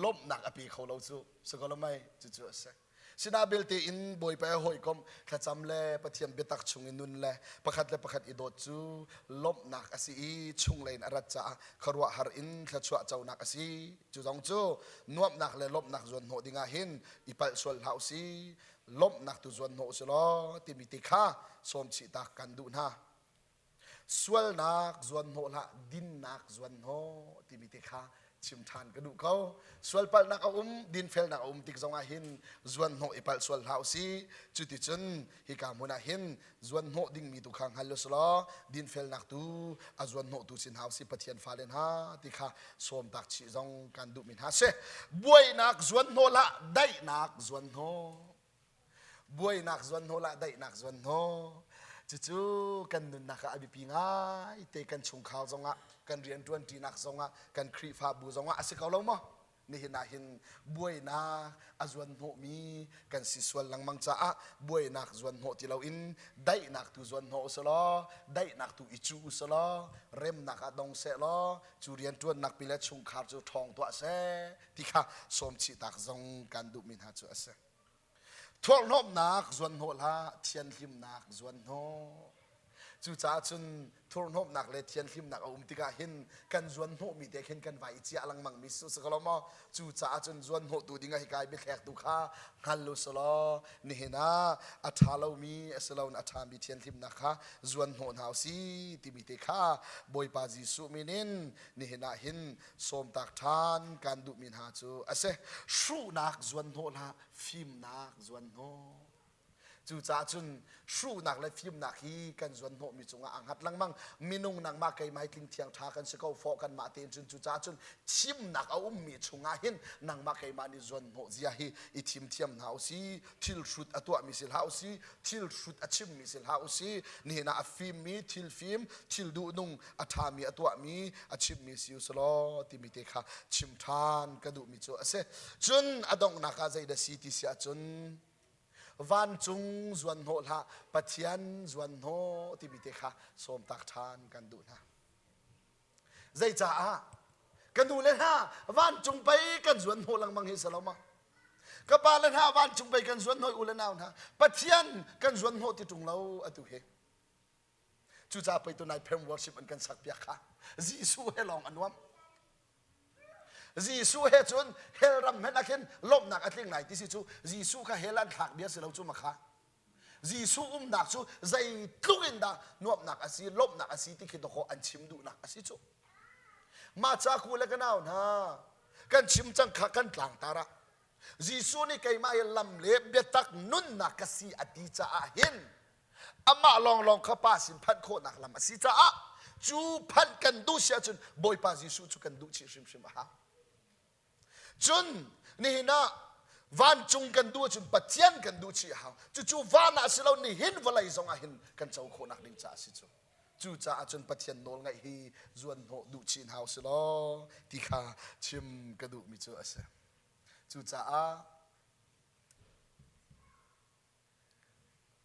Lawmhnak a pe kho lo cu. Si ko lo mei? Cucu a si. Sinah belte in Bawipa he hawikom thlacam le Pathian biatak chung i nun le pakhat le pakhat i dawt cu lawmhnak a si i chunglei in a rat caah khuaruahhar in thluachuah conak a si. Cu zong cu nuamhnak le lawmhnak zuan hnawh dingah hin i palh sual hlah usih, lawmhnak tu zuan hnawh usih law timi ti kha sawm chih tak kan duh hna. Sualnak zuan hnawh hlah, dinnak zuan hnawh timi te kha chim ṭhan ka duh ko. Sualpalhnak a um, dinfelnak a um tik zongah hin zuan hnawh i palh sual hlah usih. Cuticun hika hmun ah hin zuan hnawh dingmi tu kha hngal usih law dinfelnak tu a zuan hnawhtu si hna usih Pathian fale hna ti kha sawmtak chih zong kan duhmi hna si. Buainak zuan hnawh hlah, daihnak zuan hnawh. Buainak zuan hnawh lah daihnak zuan hnawh. Cucu kan nunnak ah a biapi ngai te kan chungkhar zongah kan rianṭuan ṭinak zongah kan Khrihfabu zongah a si ko lo maw? Nihin ah hin buainak a zuan hnawhmi kan si sual lengmang caah buainak zuan hnawh ti loin daihnak tu zuan hnawh usih law daihnak tu i cuh usih law remnak ah dong seh law cu rianṭuannak pi le chungkhar cu ṭhawng tuah seh ti kha sawm chih tak zong kan duhmi hna cu a si. Thurhhnawmhnak zuanhnawh hlah, thianhlimnak zuanhnawh. Cucaah cun thurhhnawmhnak le thianhlimnak a um tikah hin kan zuanhnawhmi te khin kan vai i ciah lengmang mi si ko lo maw? Cucaah cun zuanhnawhtu dingah hika i biathlektu kha hngal u selaw nihin ah a ṭha lomi a si loin a ṭhami thianhlimnak kha zuanhnawh hna u si timi te kha Bawipa Jesuh min in nihin ah hin sawmtak ṭhan kan duhmi hna cu a si. Hruhnak zuanhnawh hlah, fimnak zuanhnawh. Cucaah cun hruhnak le fimnak hi kan zuanhnawhmi cungah aa hngat lengmang. Minung nangmah keimah hi tling thiang ṭha kan si ko fawh kanmah tein cun cucaah cun thimnak a ummi chungah hin nangmah keimah nih zuanhnawh zia hi i thim thiam hna usih. Thil hrut a tuahmi si hlah usih, thil hrut a chimmi si hlah usih. Nihin ah a fimmi, thil fim, thil duhnung a ṭhami a tuahmi a chimmi si u law timi te kha chim ṭhan ka duhmi cu a si. Cun a donghnak ah zeidah si ti si ahcun vancung zuan hnawh hlah Pathian zuan hnawh timi te kha sawmtak ṭhan kan duh hna. Zeicaah ka nu le hna vancung pei kan zuan hnawh lengmang hi si lo ma? Ka pa le hna vancung pei kan zuan hnawh u le nau hna Pathian kan zuan hnawh ti ṭung lo atu hi. Cucaah pei tunai Phem worship an kan sak piak kha. Jesuh he lawng a nuam. Jesuh he cun hell ram hmanh ah khin lawmhnak a tling lai ti si cu Jesuh kha hell an thlak bia si lo cu ma kha. Jesuh umnak cu zeitluk in dah nuamhnak a si, lawmhnak a si ti khi dawkaw an chim duhnak a si cu. Mah ca ku le ka nau hna kan chim cang kha kan tlangtar ah Jesuh nih keimah hi lam le biatak nunnak ka si a ti caah hin amah lawnglawng kha Pa sin phanh khawhnak lam a si caah cu phanh kan duh si ahcun Bawipa Jesuh cu kan duh chih hrimhrim a hau. Cun nihin ah vancung kan duh ahcun Pathian kan duh chih a hau. Cucu van ah si lo nihin vawlei zong ah hin kan co khawhnak ding caah a si cu. Cucaah cun Pathian nawl ngaih hi zuan hnawh duh chin hau si law ti kha chim ka duhmi cu a si. Cucaah.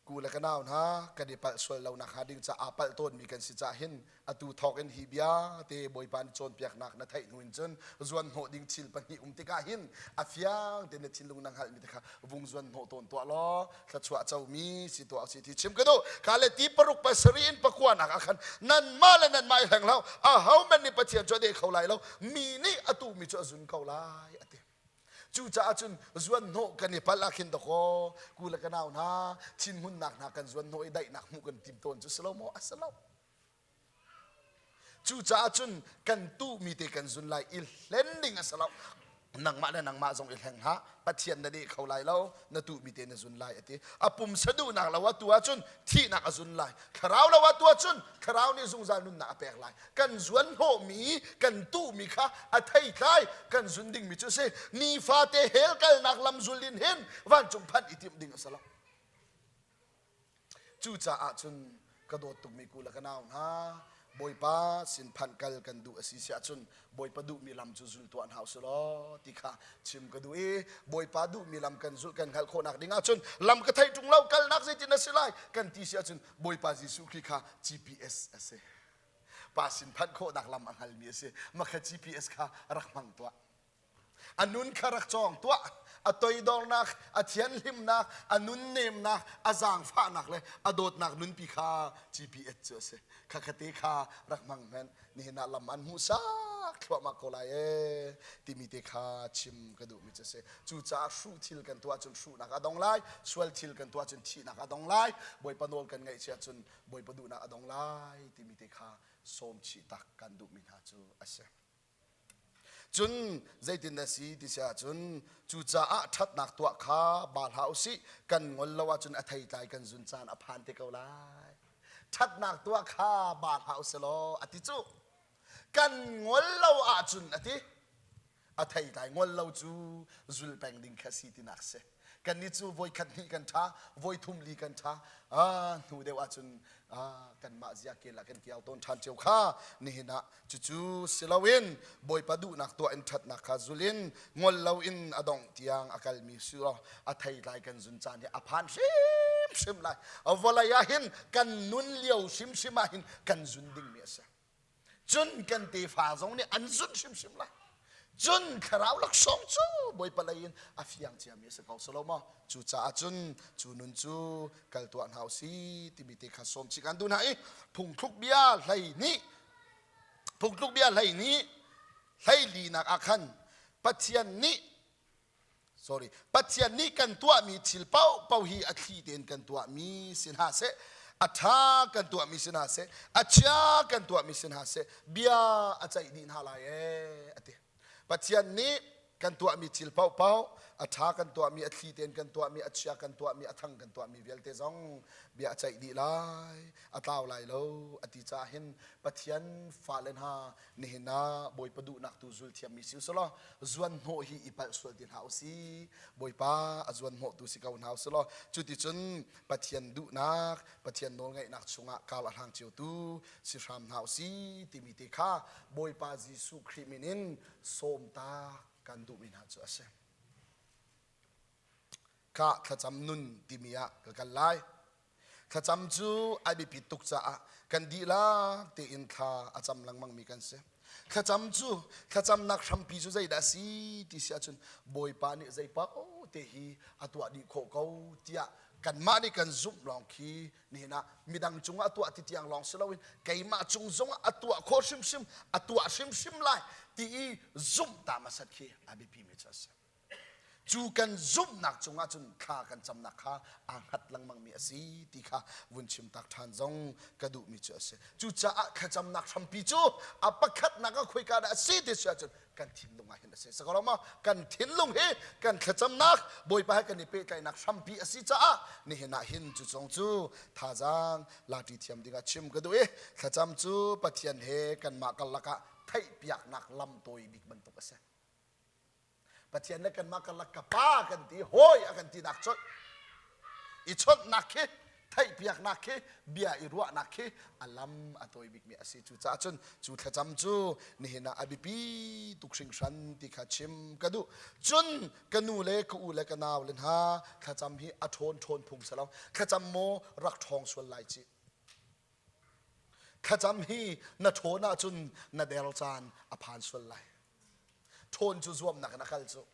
Ku le ka nau hna kan i palh sual lo nak hnga ding caah aa palh tawnmi kan si caah hin atu thawk in hi bia te Bawipa nih cawnpiaknak na theih hnu in cun zuan hnawh ding thil pahnih um tikah hin a fiang tein na thinlung na hngalhmi te kha vung zuan hnawh tawn tuah law thluachuah comi si tuah usih ti chim ka duh. Kha le ti paruk pasarih in pakua nak ah khan nanmah le nanmah i hleng hlah u. Ahohmanh nih Pathian cu a deh kho lai lo. Mi nih a tuhmi cu a zun ko lai a ti. Cucaah cun zuanhnawh kan i palh ah khin dakaw ku le ka nau hna thinhunnak hna kan zuanhnawh i daihnak hmuh kan tim tawn cu si lo maw? A si lo. Cucaah cun kan tuhmi te kan zun lai i hlen ding a si lo. Nangmah le nangmah zong i hleng hlah. Pathian na deh kho lai lo, na tuhmi te na zun lai a ti. A pumsa duhnak lo ah tu ahcun thihnak a zun lai. Thlarau lo ah tu ahcun thlarau nih zungzal nunnak a pek lai. Kan zuan hnawhmi, kan tuhmi kha a theitlai kan zun dingmi cu a si. Nifate hell kalnak lam zul in hin vancung phanh i timh ding a si lo. Cucaah cun ka dawt tukmi ku le ka nau hna, Bawipa sin phanh kal kan duh a si si ahcun Bawipa duhmi lam cu zul tuah hna usih law ti kha chim ka duh i Bawipa duhmi lam kan zulh kan hngalh khawhnak ding ahcun lam ka thei ṭung lo kalnak zeitin a si lai kan ti si ahcun Bawipa Jesuh Khrih kha GPS a si. Pa sin phanh khawhnak lam a hngalmi a si. Mah kha GPS kha rak hmang tuah. A nun kha rak cawng tuah. A toidornak, a thianhlimnak, a nunnemnak, a zaangfahnak le a dawtnak nunpi kha GPS cu a si. Khakhate kha rak hmang hmanh. Nihin ah lam an hmuhsak thluahmah ko lai ee timi te kha chim ka duhmi cu a si. Cucaah hruh thil kan tuah cun hruhnak a dong lai, sual thil kan tuah cun thihnak a dong lai, Bawipa nawl kan ngaih si ahcun Bawipa duhnak a dong lai timi te kha sawm chih tak kan duhmi hna cu a si. Cun zeitin dah si ti si ahcun cucaah ṭhatnak tuah kha ba hlah u sih kan ngol lo ahcun a theitlai kan zun caan a phan te ko lai. Ṭhatnak tuah kha ba hlah u sih law a ti cu. Kan ngol lo ahcun a ti. A theitlai ngol lo cu zul peng ding kha si tinak si. Kannih cu voikhat hnih kan ṭha, voithum li kan ṭha. Ah, hnu deuh ahcun ah, kanmah zia kel ah kan kiau tawn ṭhan cio kha nihin ah cucu si loin Bawipa duhnak tuah in ṭhatnak kha zul in ngol loin a dongh tiang a kalmi si law a theitlai kan zun caan hi a phan hrimhrim lai. Vawlei ah hin kan nun lio hrimhrim ah hin kan zun dingmi a si. Cun kan tefa zong nih an zun hrimhrim lai. Cun thlarau laksawng cu Bawipa lei in a fiang ciami a si ko si lo maw? Cucaah cun cu nun cu kal tuah hna u si timi te kha sawm chih kan duh hna i phungthluk bia hlei nih phungthluk bia hlei nih hlei linak ah khan Pathian nih sorry Pathian nih kan tuahmi thil paohpaoh hi a thli tein kan tuahmi si hna seh a ṭha kan tuahmi si hna seh a chia kan tuahmi si hna seh bia a ceih dih hna lai ee a ti Pathian nih kan tuahmi thil paohpaoh a ṭha kan tuahmi a thli tein kan tuahmi a chia kan tuahmi a thang kan tuahmi vialte zong bia a ceih dih lai a tlau lai lo a ti caah hin Pathian fale hna nihin ah Bawipa duhnak tu zul thiammi si usih law zuan hnawh hi i palh sual ti hna usih Bawipa a zuan hnawhtu si ko hna usih law cuticun Pathian duhnak Pathian nawlngaihnak chungah kar a hlang ciotu si hram hna usih timi te kha Bawipa Jesuh Khrih min in sawmtak kan duhmi hna cu a si. Ka thlacam nun timi ah ka kal lai. Thlacam cu a biapit tuk caah kan dihlak tein thla a cam lengmangmi kan si. Thlacam cu thlacamnak hrampi cu zeidah a si ti si ahcun Bawipa nih zeipaoh te hi a tuah dih khawh ko tiah kanmah nih kan zumh lawng khi nihin ah midang cungah a tuah ti tiang lawng si loin keimah cung zongah a tuah khawh hrimhrim a tuah hrimhrim lai ti i zumh ta hmasat khi a biapimi cu a si. Cu kan zumhnak cungah cun thla kan camnak kha aa hngat lengmangmi a si ti kha vun chim tak ṭhan zong ka duhmi cu a si. Cucaah thlacamnak hrampi cu a pakhatnak ah khoika dah a si ti si ahcun kan thinlung ah hin a si. Sakawlong maw? Kan thinlung hi kan thlacamnak Bawipa he kan i pehtlaihnak hrampi a si caah nihin ah hin cu zong cu thazaang lati thiam dingah chim ka duh i thlacam cu Pathian he kanmah karlak ah theihpiaknak lam tawi bik bantuk a si. Pathian le kanmah karlak ka pa kan ti hawi a kan tinak colh i chawnhnak khi Theihpiaknak khi bia i ruahnak khi a lam a tawi bikmi a si. Cucaah cun cu thlacam cu nihin ah a biapi tuk hringhran ti kha chim ka duh. Cun ka nu le ka u le ka nau le hna thlacam hi a ṭhawn ṭhawn phung si lo. Thlacam maw rak ṭhawng sual lai cih. Thlacam hi na ṭhawn ahcun na der caan a phan sual lai. Ṭhawn cu zuamnak in a kal cu.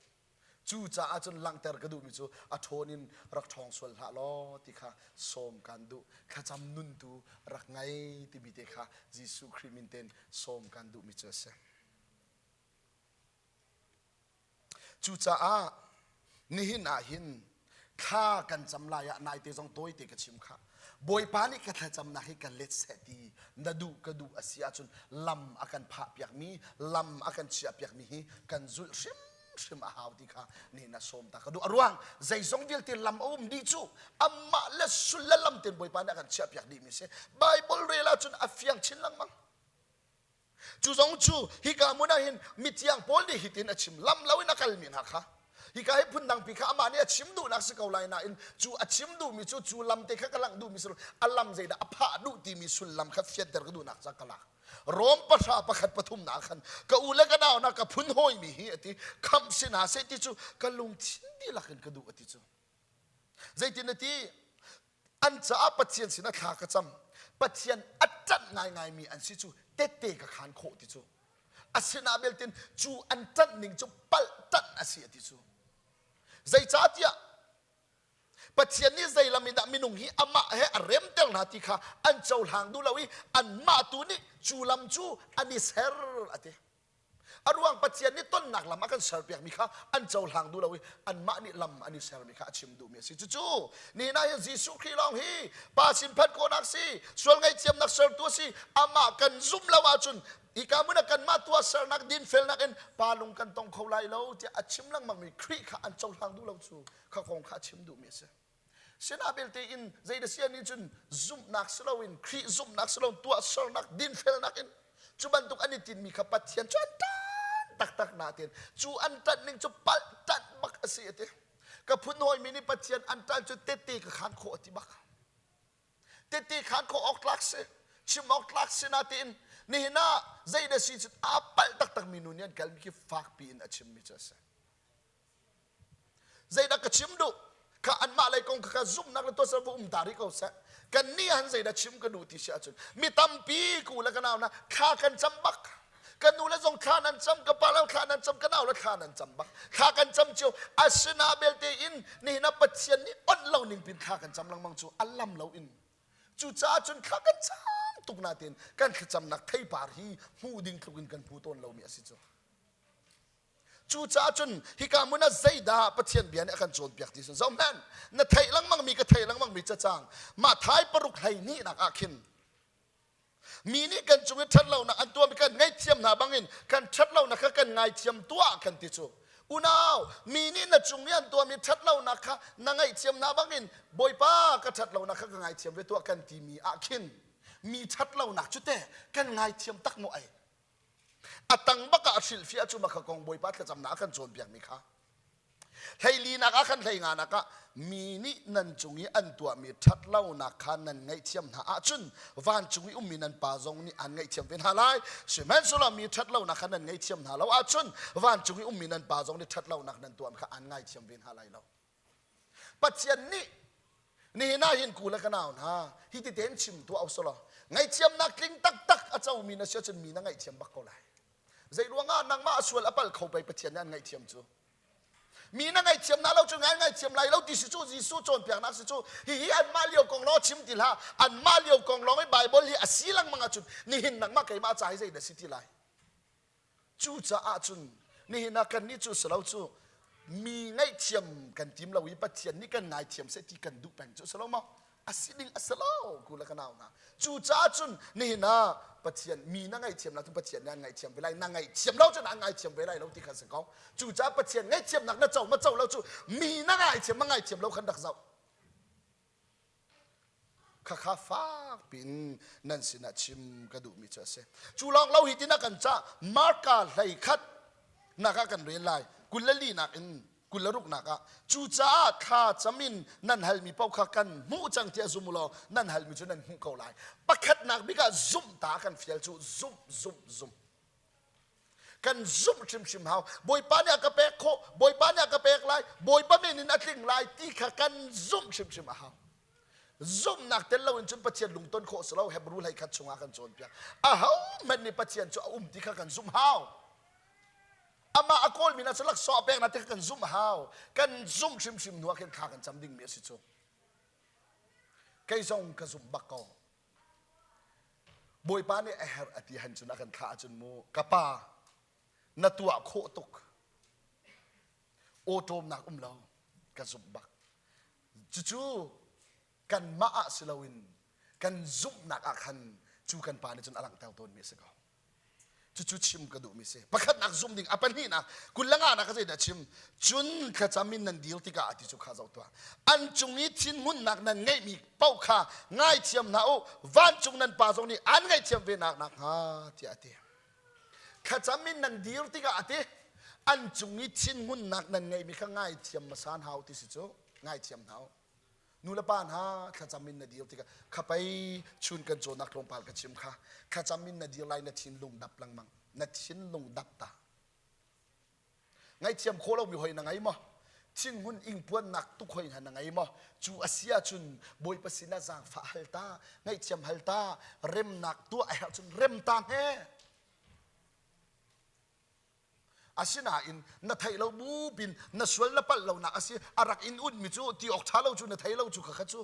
Cucaah cun langhter ka duhmi cu a ṭhawn in rak ṭhawng sual hlah law ti kha sawm kaan duh. Thlacam nuntu rak ngei timi te kha Jesuh Khrih min tein sawm kaan duhmi cu a si. Cucaah nihin ah hin thla kan cam lai ah naite zong tawite ka chim kha. Bawipa nih ka thlacamnak hi ka let seh ti na duh ka duh a si ahcun lam a kan phah piakmi, lam a kan chiah piakmi hi kan zulh hrimhrim a hau ti kha nihin ah sawm ta ka duh. A ruang zeizong vialte lam a um dih cu amah le sul le lam tein Bawipa nih a kan chiah piak dihmi a si. Bible rel ahcun a fiang chin lengmang. Cu zong cu hika hmun ah hin mithiang Paul nih hitin a chim lam loin a kalmi hna kha hika hi phundangpi kha amah nih a chim duhnak si ko lai nain cu a chim duhmi cu cu lam te kha ka langh duhmi si a lam zeidah a phah duh timi sullam kha fianter ka duhnak ca ka lak Rom pahra pakhat pathum na khan ka u le ka nau na ka phun hawimi hi ati khamh si hna seh ti cu ka lungthin dihlak in ka duh ati cu Zeitin na ti? An caah Pathian sinah thla ka cam. Pathian a ṭanh ngaingaimi an si cu tette ka khaan khawh ti cu. Asinain beltin cu an ṭanh ning cu palh ṭanh a si a ti cu. Zeicahtiah Pathian nih zei lam in dah minung hi amah he a remter hna ti kha an cohlang duh lo i anmah tu nih cu lam cu an i ser a ti. A ruang Pathian nih tonnak lam a kan serpiakmi kha an cohlang duh lo i anmah nih lam an i sermi kha a chim duhmi a si. Cucu nihin ah hin Jesuh Khrih lawng hi Pa sin phanh khawhnak si, sual ngaihthiamnak sertu a si. Amah kan zumh lo ahcun hika hmun ah kanmah tuahsernak dinfelnak in Pa lung kan tong kho lai lo tiah a chim lengmangmi Khrih kha an cohlang duh lo cu kha kong kha a chim duhmi a si. Sinah belte in zei da sia nih cun zumhnak si loin Khrih zumhnak si loin tuahsernak dinfelnak in cu bantuk an i tinmi kha Pathian cu an ṭan taktak nain cu an ṭanh ning cu palh ṭanh bak a si a ti. Ka phun hawimi nih Pathian an ṭanh cu tette ka khaan khawh a ti bak. Tette khaan khawh awk tlak si, chim awk tlak si natein nihin ah zei da si cun aa palh taktakmi nu nih an kalmi khi fakpi in a chimmi cu a si. Zeidah ka chim duh? Kha anmah lei kong kha ka zumhnak le tuahser va um ta rih ko seh. Kan nih han zeidah chim ka duh ti si ahcun mi tampi ku le ka nau na thla kan cam bak. Ka nu le zong thla nan cam, ka pa le thla nan cam, ka nau le thla nan cam bak. Thla kan cam cio. Asina belte in nihin ah Pathian nih onh lo ning pin thla kan cam lengmang cu a lam lo in. Cucaah cun thla kan cam tuk natin kan thlacamnak theipar hi hmuh ding tluk in kan hmu tawn lomi a si cu. Cucaah cun hika hmun ah zeidah Pathian bia nih a kan cawnpiak ti zoh hmanh na theih lengmangmi ka theih lengmangmi cacang Matthai paruk 12 nak ah khin mi nih kan cung i ṭhatlonak an tuahmi kan ngaihthiam hna bangin kan ṭhatlonak kha kan ngaithiam tuah kan ti cu unau mi nih na cung i an tuahmi ṭhatlonak kha na ngaihthiam hna bangin Bawipa ka ṭhatlonak kha ka ngaithiam ve tuah kan timi ah khin mi ṭhatlonak cu teh kan ngaithiam tak maw ai A tang bak ah a hrilhfiah cu makha kong Bawipa thlacamnak a kan cawnpiakmi kha. Hleilinak ah khan hleinganak ah mi nih nan cung i an tuahmi ṭhatlonak kha nan ngaihthiam hna ahcun vancung i ummi nan pa zong nih an ngaihthiam ve hna lai. Sihmanhsehlaw mi ṭhatlonak kha nan ngaihthiam hna lo ahcun vancung i ummi nan pa zong nih ṭhatlonak nan tuahmi kha an ngaithiam ve hna lai lo. Pathian nih nihin ah hin ku le ka nau hna hi ti tein chim tuah usulaw ngaihthiamnak tling taktak a comi na si ahcun mi na ngaihthiam bak ko lai. Zei ruangah nangmah a sual a pal kho pei Pathian nih an ngaihthiam cu. Mi na ngaihthiam na lo cu ngai ngaithiam lai lo ti si cu Jesuh cawnpiaknak si cu hihi anmah lio kong lawng chim ti hlah anmah lio kong lawng i Bible hi a si lengmang ahcun nihin nangmah keimah ca hi zei dah si ti lai. Cucaah cun nihin ah kannih cu si lo cu mi ngaihthiam kan tim lo i Pathian nih kan ngaithiam seh ti kan duh peng cu si lo maw? A si ding a si lo ku le ka nau hna. Cucaah cun nihin ah Pathian mi na ngaihthiam lo cun Pathian nih an ngaihthiam ve lai na ngaihthiam lo cun an ngaithiam ve lai lo ti kha si ko. Cucaah Pathian ngaihthiamnak na co ma co lo cu mi na ngaithiam ma ngaithiam lo khan rak zoh. Khakha fak piin nan sinah chim ka duhmi cu a si. Cu lawng lo hi tin a kan cah Marka hlei khat nak ah kan rel lai 24 nak in. 26nak ah cucaah thla cam in nan halmi paoh kha kan hmuh cang tiah zum u law nan halmi cu nan hmuh ko lai. Pakhatnak bik ah zumh ta kan fial cu zumh zumh zumh. Kan zumh hrimhrim hau. Bawipa nih a ka pek khawh, Bawipa nih a ka pek lai, Bawipa min in a tling lai ti kha kan zumh hrimhrim a hau. Zumhnak tel loin cun Pathian lungton khawh si lo Hebrew hlei khat chungah kan cawnpiak. Ahohmanh nih Pathian cu a um ti kha kan zumh hau. Amah a kawlmi hna cu laksawng a pek hna ti kha kan zumh hau. Kan zumh hrimhrim hnu ah khin thla kan cam dingmi a si cu. Kei zong ka zumh bak ko. Bawipa nih a herh a ti han cun a kan thlah ahcun mu ka pa na tuah khawh tuk. Awṭawmnak um lo ka zumh bak. Cucu kanmah ah si loin kan zumhnak ah khan cu kan pa nih cun a langhter tawnmi a si ko. Cucu chim ka duhmi si. Pakhatnak zumh ding, a pahnihnak kul le nganak ka zeidah chim. Cun thlacam in nan dir tikah a ti cu kha zoh tuah. An cung i thinhunnak nan ngeihmi paoh kha ngaithiam hna u, vancung nan pa zong nih an ngaihthiam ve nak nakhnga tiah a ti. Thlacam in nan dir tikah a ti. An cung i thinhunnak nan ngeihmi kha ngaithiam hmasa hna u ti si cu. Ngaithiam hna u. Nu le pa hna thlacam in na dir tikah khapei chun kan cawnnak tlawmpal ka chim kha thlacam in na dir lai na thinlung dap lengmang na thinlung dap ta ngaihthiam khawh lomi hoi na ngei maw thinhun ingpuannak tuk hoi hna na ngei maw cu a si ahcun Bawipa sinah zaangfah hal ta ngaihthiam hal ta remnak tuah a herh cun rem ta hme Asinain na theih lo bupin na sual na palh lonak a si a rak in unmi cu ti awk ṭha lo cu na thei lo cu khakha cu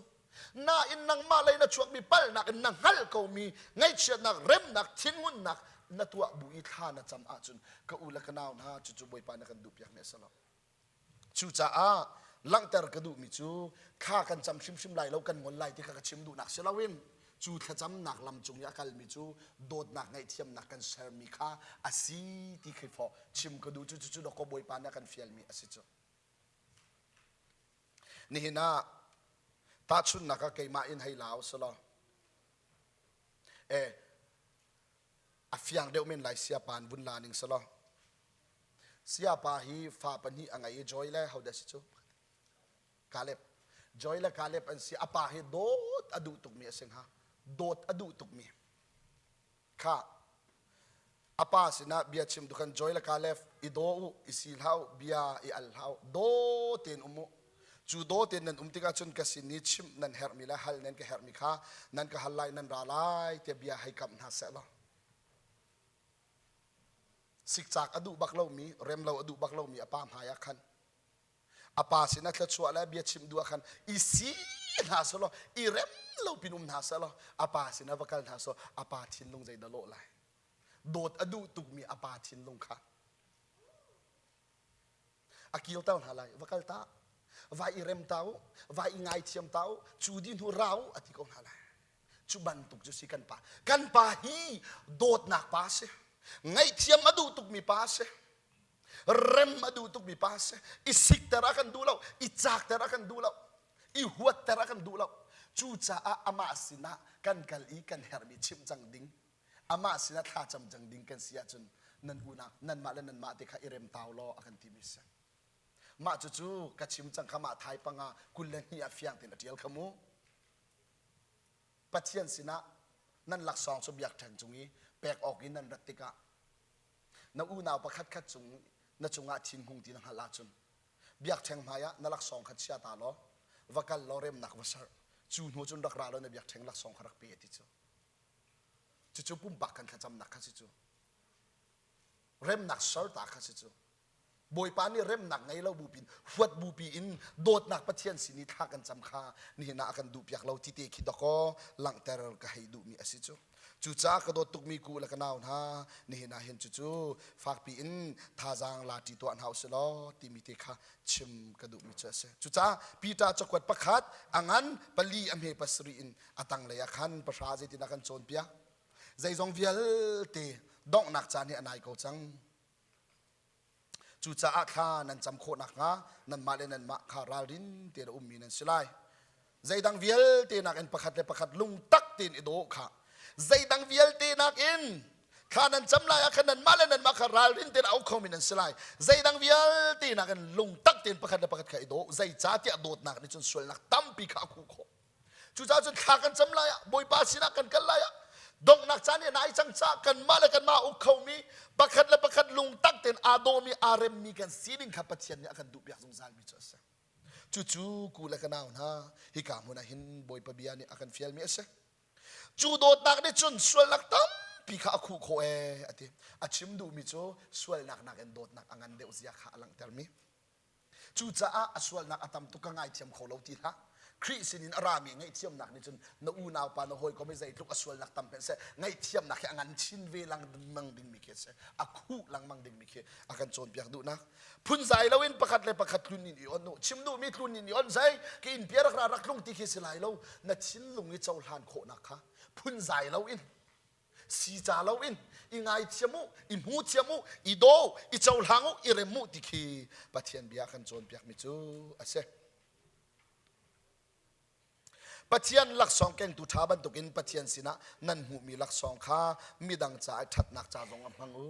nain nangmah lei na chuakmi palhnak in na hngalh komi ngaihchiatnak remnak thinhunnak na tuah bu i thla na cam ahcun ka u le ka nau hna cucu Bawipa na kan duhpiak mi a si lo. Cucaah langhter ka duhmi cu thla kan cam hrimhrim lai lo kan ngol lai ti kha ka chim duhnak si loin cu thlacamnak lam cung i a kalmi cu dawtnak ngaihthiamnak kan sermi kha a si ti khi fawh chim ka duh cu cucu dawkaw Bawipa nih a kan fialmi a si cu. Nihin ah tahchunhnak ah keimah in hei la usih law e a fiang deuh men lai siapa in vun la ning selaw Siapa hi fa pahnih a ngei i Joy le hodah si cu? Caleb. Joy le Caleb an si. A pa hi dawt a duh tukmi a si hnga. Dawt a duh tukmi. Kha a pa sinah bia chim tu khan Joy le Caleb i daw u, i si hlah u, bia i al hlah u, daw tein um u. Cu daw tein nan um tikah cun ka sin i chimh nan herhmi le hal nan ka herhmi kha nan ka hal lai, nan ra lai tiah bia hei kamh hna seh law. Sikcak a duh bak lomi, rem lo a duh bak lomi a pa hmai ah khan a pa sinah thluachuah le bia chimh duh ah khan i si hna selaw i rem lo pin um hna selaw a pa sinah va kal hna selaw a pa thinlung zeidah lawh lai dawt a duh tukmi a pa thinlung kha a kirter hna lai va kal ta vai i rem ta u vai i ngaithiam ta u cu di hnu ra u a ti ko hna lai cu bantuk cu si kan pa kan pa hi dawtnak pa si ngaihthiam a duh tukmi pa si rem a duh tukmi pa si i sikter a kan duh lo i cakter a kan duh lo i huatter a kan duh lo cucaah amah sinah kan kal i kan herhmi chimh cang ding amah sinah thlacam cang ding kan si ahcun nan unau nanmah le nanmah te kha i rem tau law a kan timi si mah cucu ka chim cang kha mah thai panga 22 ah fiang tein a ṭial kha mu Pathian sinah nan laksawng cu biakṭheng cung i pek awk in nan rat tikah na unau pakhat khat cung na cungah thinhung ti na hngalh ahcun biakṭheng hmaiah na laksawng kha chia ta law va kal law remnak va ser cu hnu cun rak ra law na biakṭheng laksawng kha rak pe ti cu Cucu pumpak kan thlacamnak kha si cu. Remnak serta kha si cu. Bawipa nih remnak ngei lo bupin huat bupi in dawtnak Pathian sin i thla kan cam kha nihin ah a kan duhpiak lo ti te khi dakaw langhter ka hei duhmi a si cu. Cucaah ka dawt tukmi ku le ka nau hna nihin ah hin cucu fakpi in thazaang la ṭi tuah hna usih law timi te kha chim ka duhmi cu a si. Cucaah Peter cakuat pakhat a ngan pali a hme pasarih in a tanglei ah khan pahra zeitin a kan cawnpiak zeizong vialte donghnak caan hi a nai ko cang cucaah thla nan cam khawh nakhnga nanmah le nanmah kha ralrin tein a ummi nan si lai zeidang vialte nakin pakhat le pakhat lungtak tein i daw kha zeidang vialte nakin. Thla nan cam lai ah khan nanmah le nanmah kha ralrin tein a uk khomi nan si lai. Zeidang vialte nakin lungtak tein pakhat le pakhat kha i daw. Zeicahtiah dawtnak nih cun sualnak tampi kha a khuh khawh. Cucaah cun thla kan cam lai ah Bawipa sinah kan kal lai ah donghnak caan i nai cang caah kanmah le kanmah uk khomi pakhat le pakhat lungtak tein aa dawmi aa remmi kan sining kha Pathian nih a kan duhpiak zungzalmi cu a si. Cucu ku le ka nau hna hika hmun ah hin Bawipa bia nih a kan fialmi a si. Cu dawtnak nih cun sualnak tampi kha a khuh khawh ee a ti. A chim duhmi cu sualnak nakin dawtnak a ngan deuh zia kha a langhtermi. Cucaah a sualnak a tam tuk ka ngaithiam kho lo ti hlah. Khrih sinin a rami ngaihthiamnak nih cun na unau pa na hawikom i zeitluk a sualnak tam hmanh seh ngaihthiamnak hi a ngan chin ve lengmang dingmi khi a si. A khuh lengmang dingmi khi a kan cawnpiak duhnak. Phunzai loin pakhat le pakhat tlun in i on u. Chim duhmi tlun in i on zei ka inn pia rak ra rak tlung ti khi si lai lo. Na thinlung i cohlan khawhnak kha phunzai loin si ca loin i ngaithiam u, i hmu thiam u, i daw, i cohlang u, i rem u ti khi Pathian bia kan cawnpiakmi cu a si. Pathian laksawng kengtu ṭha bantukin Pathian sinah nan hmuhmi laksawng kha midang caah ṭhatnak ca zong ah hmang u.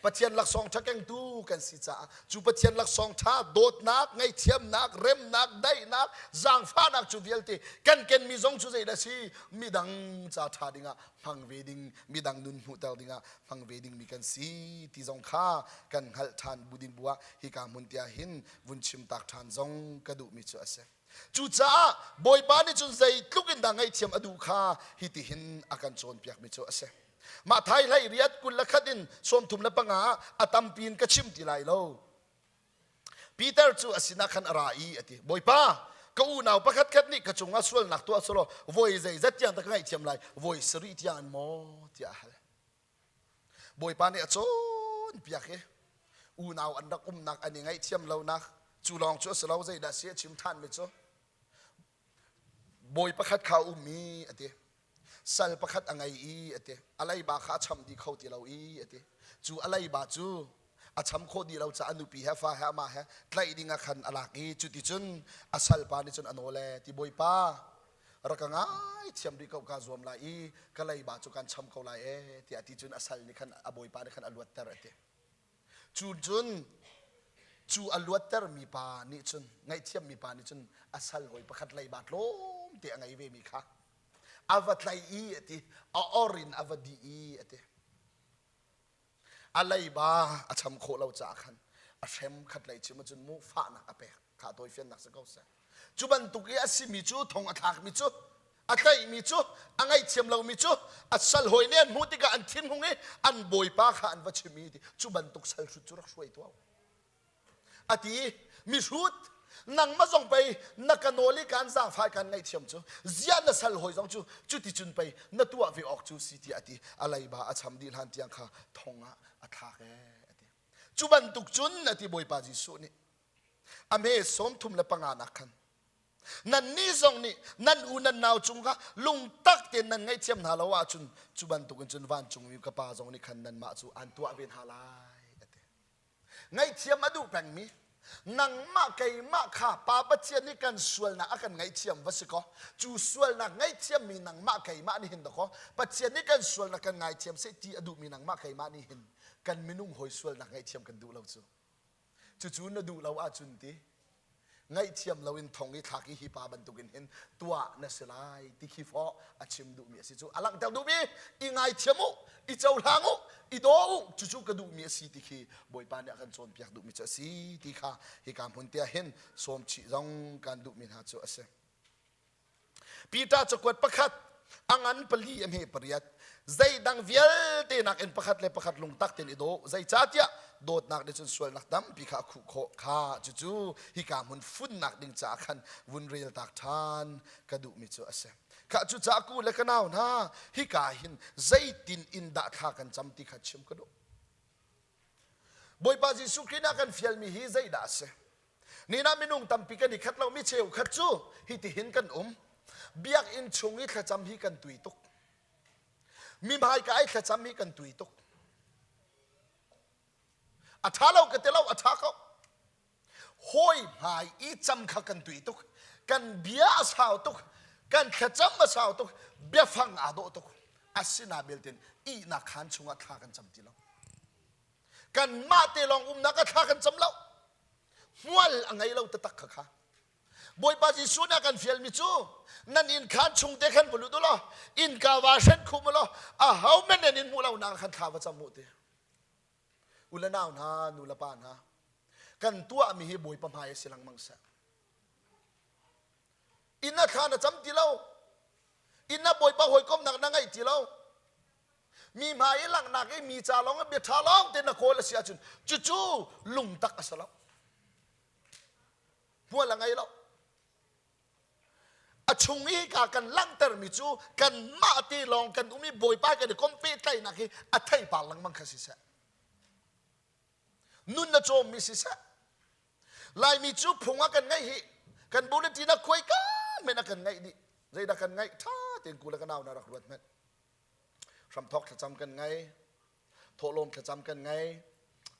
Pathian laksawng ṭha kengtu kan si caah cu Pathian laksawng ṭha dawtnak, ngaihthiamnak, remnak, daihnak, zaangfahnak cu vialte kan kenmi zong cu zeidah a si? Midang ca ṭha dingah hmang ve ding, midang nun hmuhter dingah hmang ve dingmi kan si ti zong kha kan hngalh ṭhan bu ding bu ah hika hmun tiah hin vun chim tak ṭhan zong ka duhmi cu a si. Cucaah Bawipa nih cun zeitluk in dah ngaihthiam a duh kha hitihin a kan cawnpiakmi cu a si. Mah thai hlei riat 21 in 35 ah a tampi in ka chim ti lai lo. Peter cu a sinah khan a ra i a ti, Bawipa, ka unau pakhat khat nih ka cungah sualnak tuah selaw voi zeizat tiang dah ka ngaihthiam lai? Voi sarih tiang in maw? tiah a hal. Bawipa nih a cawnpiak i unau an rak umnak an i ngaihthiam lonak cu lawng cu a si lo zeidah si a chim ṭhanmi cu bawi pakhat kha a um i a ti sal pakhat a ngei i a ti a leiba kha a cham dih kho ti lo i a ti cu a leiba cu a cham khawh dih lo caah a nupi he fa he amah he tlaih ding ah khan a lak i cuticun a salpa nih cun a nawl ee ti bawipa rak ka ngaithiam rih ko kaa zuam lai i ka leiba cu kan cham ko lai ee tiah ti cun a sal nih khan a bawipa nih khan a luatter a ti cu cun cu a luatter mi pa nih cun ngaihthiam mi pa nih cun a sal hawi pakhat leiba tlawmte a ngei ve mi kha a va tlai i a ti a or in a va dih i a ti A leiba a cham khawh lo caah khan a hrem khat lei chim ahcun mu fahnak a pek kha tawifiannak si ko seh. Cu bantuk i a simi cu thong a thlakmi cu a tlaihmi cu a ngaihthiam lomi cu a sal hawi nih an hmuh tikah an thinhung i an bawipa kha an va chim i cu bantuk sal hrut cu rak hruai tuah A ti, mihrut, nangmah zong pei na ka nawl i kaan zaangfah kaan ngaihthiam cu ziah na sal hawi zong cu cuticun pei na tuah ve awk cu si tiah a ti. A leiba a cham dih hlan tiang kha thong ah a thlak ee a ti. Cu bantuk cun a ti Bawipa Jesuh nih a hme 35 nak khan nannih zong nih nan u nan nau cung kha lungtak tein nan ngaihthiam hna lo ahcun cu bantukin cun vancungmi ka pa zong nih khan nanmah cu aan tuah ve hna lai a ti. Ngaihthiam a duh pengmi nangmah keimah kha Pa Pathian nih kan sualnak a kan ngaihthiam va si kaw cu sualnak ngaihthiammi nangmah keimah nih hin dakaw Pathian nih kan sualnak kan ngaithiam seh ti a duhmi nangmah keimah nih hin kan minung hawi sualnak ngaihthiam kan duh lo cu cucu na duh lo ahcun ti ngaihthiam loin thong i thlak i hi pa bantukin hin tuah na si lai ti khi fawh a chim duhmi a si cu a langhter duhmi i ngaithiam u i cohlang u i daw u cucu ka duhmi a si ti khi Bawipa nih a kan cawnpiak duhmi cu a si ti kha hika hmun te ah hin sawm chih zong kan duhmi hna cu a si. Peter cakuat pakhat a ngan pali a hme pariat zeidang vialte nakin pakhat le pakhat lungtak tein i daw zeicahtiah dawtnak nih cun sualnak tampi kha a khuh khawh kha cucu hika hmun funnak ding caah khan vun rel tak ṭhan ka duhmi cu a si kha cucaah ku le ka nau hna hika hin zeitin in dah thla kan cam ti kha chim ka duh Bawipa Jesuh Khrih nih a kan fialmi hi zeidah a si Ni ah minung tampi kan i khat lo mi cheukhat cu hitihin kan um. Biakinn chung i thlacam hi kan tui tuk. Mi hmaika i thlacam hi kan tui tuk. A ṭha lo ka ti lo, a ṭha ko. Hawi hmai i cam kha kan tui tuk. Kan bia a sau tuk. Kan thlacam a sau tuk. Biafang aa dawh tuk. Asina beltin. Ihnak khaan chungah thla kan cam ti lo. Kanmah te lawng umnak ah thla kan cam lo. Hmual a ngei lo taktak kha kha. Bawipa Jesuh nih a kan fialmi cu nan inn khaan chung te khan va lut u law innka va hren khum u law aho men nan in hmuh lo nak khan thla va cam u ti. U le nau hna, nu le pa hna, kan tuahmi hi Bawipa hmai a si lengmang seh. Inn ah thla na cam ti lo. Inn ah Bawipa hawikomnak na ngeih ti lo. Mi hmai i langhnak i mi ca lawng bia ṭha lawng te na kawl a si ahcun cucu lungtak a si lo. Hmual a ngei lo. A chung i ka kan langhtermi cu kanmah te lawng kan um i Bawipa kan i kom pehtlaihnak hi a theipar lengmang kha siseh. Nun na cawmmi siseh. Laimi cu phung ah kan ngaih hi kan bulletin ah khuai ka men a kan ngaih dih. Zeidah kan ngaih ṭha tein ku le ka nau na rak ruat hmanh. Hramthawk thlacam kan ngei, thawhlawm thlacam kan ngei,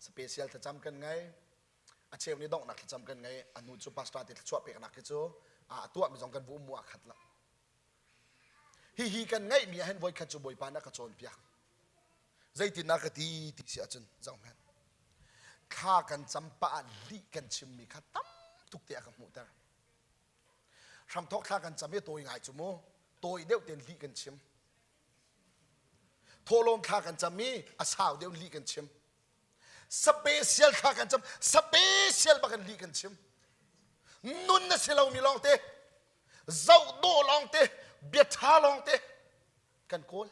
special thlacam kan ngei, a cheu nih donghnak thlacam kan ngei a hnu cu pastor te thluachuah peknak khi cu a tuahmi zong kan vu um mu a khat lo hihi kan ngeihmi ah hin voikhat cu bawipa nih a ka cawnpiak zeitin a ka ti ti si ahcun zoh hmanh thla kan cam pah ah lih kan chimmi kha tam tuk te a ka hmuhter hramthawk thla kan cam i tawi ngai cu mu tawi deuh tein lih kan chim thawhlawm thla kan cam i a sau deuh lih kan chim Special thla kan cam special bak in lih kan chim nun na si lomi lawng te zoh dawh lawng te bia ṭha lawng te kan kawl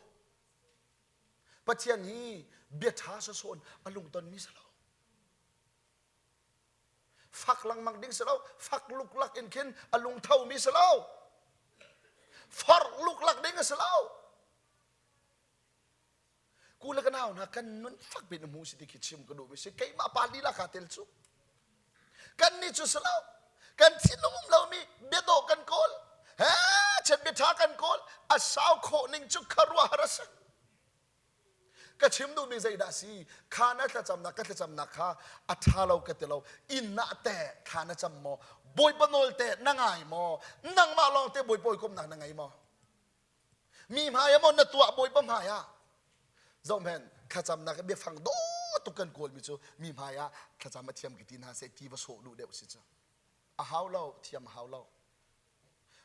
Pathian hi bia ṭha sawsawh a lungton mi si lo fak lengmang ding si lo fak luklak in khin a lungtho mi si lo forh luklak ding a si lo Ku le ka nau hna kan nun fak bin hmu si ti khi chim ka duh mi si keimah pa lila ka tel cu kan ni cu si lo kan thinlung um lomi biadawh kan kawl he chet bia tha kan kawl a sau khawh ning cu kharuahhar a si ka chim duhmi zeidah si kha na thlacamnak ka thlacamnak kha a ṭha lo ka ti lo inn ah teh thla na cam maw bawipa nawl teh na ngai maw nangmah lawng te bawipa hawikomnak na ngei maw Mi hmai ah maw na tuah bawipa hmai ah zohhmanh thlacamnak biafang dawh tuk kan kawlmi cu mi hmai ah thlacam a thiam ki ti hna seh ti va sawh duh deuh si cu a hau lo thiam a hau lo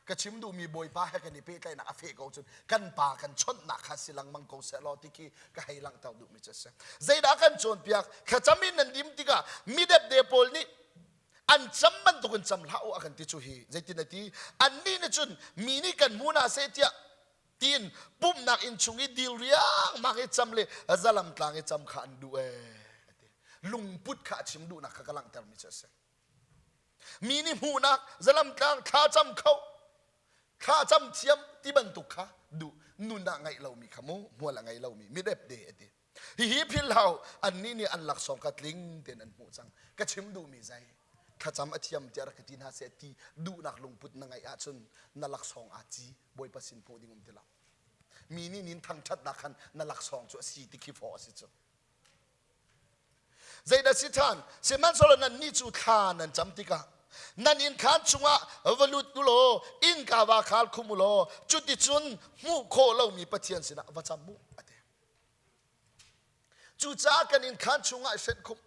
ka chim duhmi bawipa he kan i pehtlaihnak a feh ko cun kan pa kan chawnhnak kha si lengmang ko seh law ti khi ka hei langhter duhmi cu a si zeidah kan cawnpiak thlacam in nan dim tikah mi depde pawl nih an cam bantukin cam hlah u a kan ti cu hi zeitin a ti annih nih cun mi nih kan hmu hna seh tiah tiin pumhnak inn chung i dil riangmang i cam le zalam tlang i cam kha an duh ee ati lungput kha a chim duhnak kha ka langhtermi cu a si mi nih hmuhnak zalam tlang thla cam kho thla cam thiam ti bantuk kha duh nun ah ngaih lomi kha mu hmual a ngei lomi midepde a ti Hihi philhlo annih nih an laksawng kha tling tein an hmuh cang. Ka chim duhmi zei thlacam a thiam tiah rak ka ti hna seh ti duhnak lungput na ngeih ahcun na laksawng aa ci Bawipa sin hmuh ding um ti lo. Mi nih nin thangṭhatnak khan na laksawng cu a si ti khi fawh a si cu. Zeidah si ṭhan? Sihmanhsehlaw nannih cu thla nan cam tikah nan inn khaan chungah va lut u law innka va khar khum u law cuticun hmuh khawh lomi Pathian sinah va cam u a ti. Cucaah kan innkhaan chungah i hrenh khumh.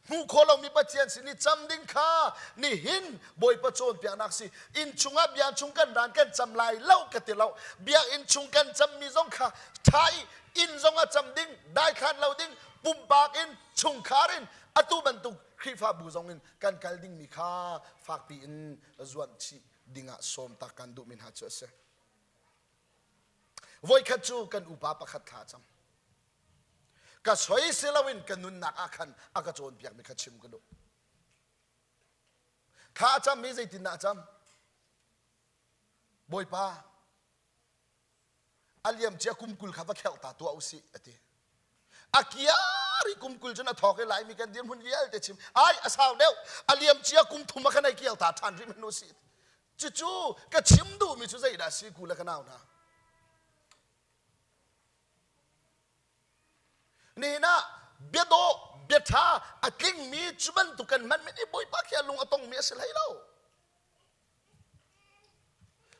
Hmuh khawh lomi Pathian sin i cam ding kha nihin Bawipa cawnpiaknak si. Inn chungah bia chung kan ran kan cam lai lo ka ti lo. Biakinn chung kan cammi zong kha ṭha i inn zongah cam ding, daithlan lo ding, pumpak in, chungkhar in, atu bantuk Khrihfabu zong in kan kal dingmi kha fakpi in zuanh chih dingah sawm tak kan duhmi hna cu a si. Voikhat cu kan upa pakhat thla a cam. Ka soi si loin ka nunnak ah khan a ka cawnpiakmi kha chim ka duh. Thla a cam i zeitindah a cam? Bawipa, a liam cia kum 20 kha va kherh ta tuah u sih a ti. A kiar i kum 20 cun a thawk i Laimi kan dirhmun vialte chim. Ai, a sau deuh. A liam cia kum thum ah khan ai kial ta ṭhan rih hmanh u sih. Cucu ka chim duhmi cu zeidah si ku le ka nau hna. Nihin ah biadawh biaṭha a tlingmi cu bantuk kan hman men i Bawipa khi a lung a tongmi a si hlei lo.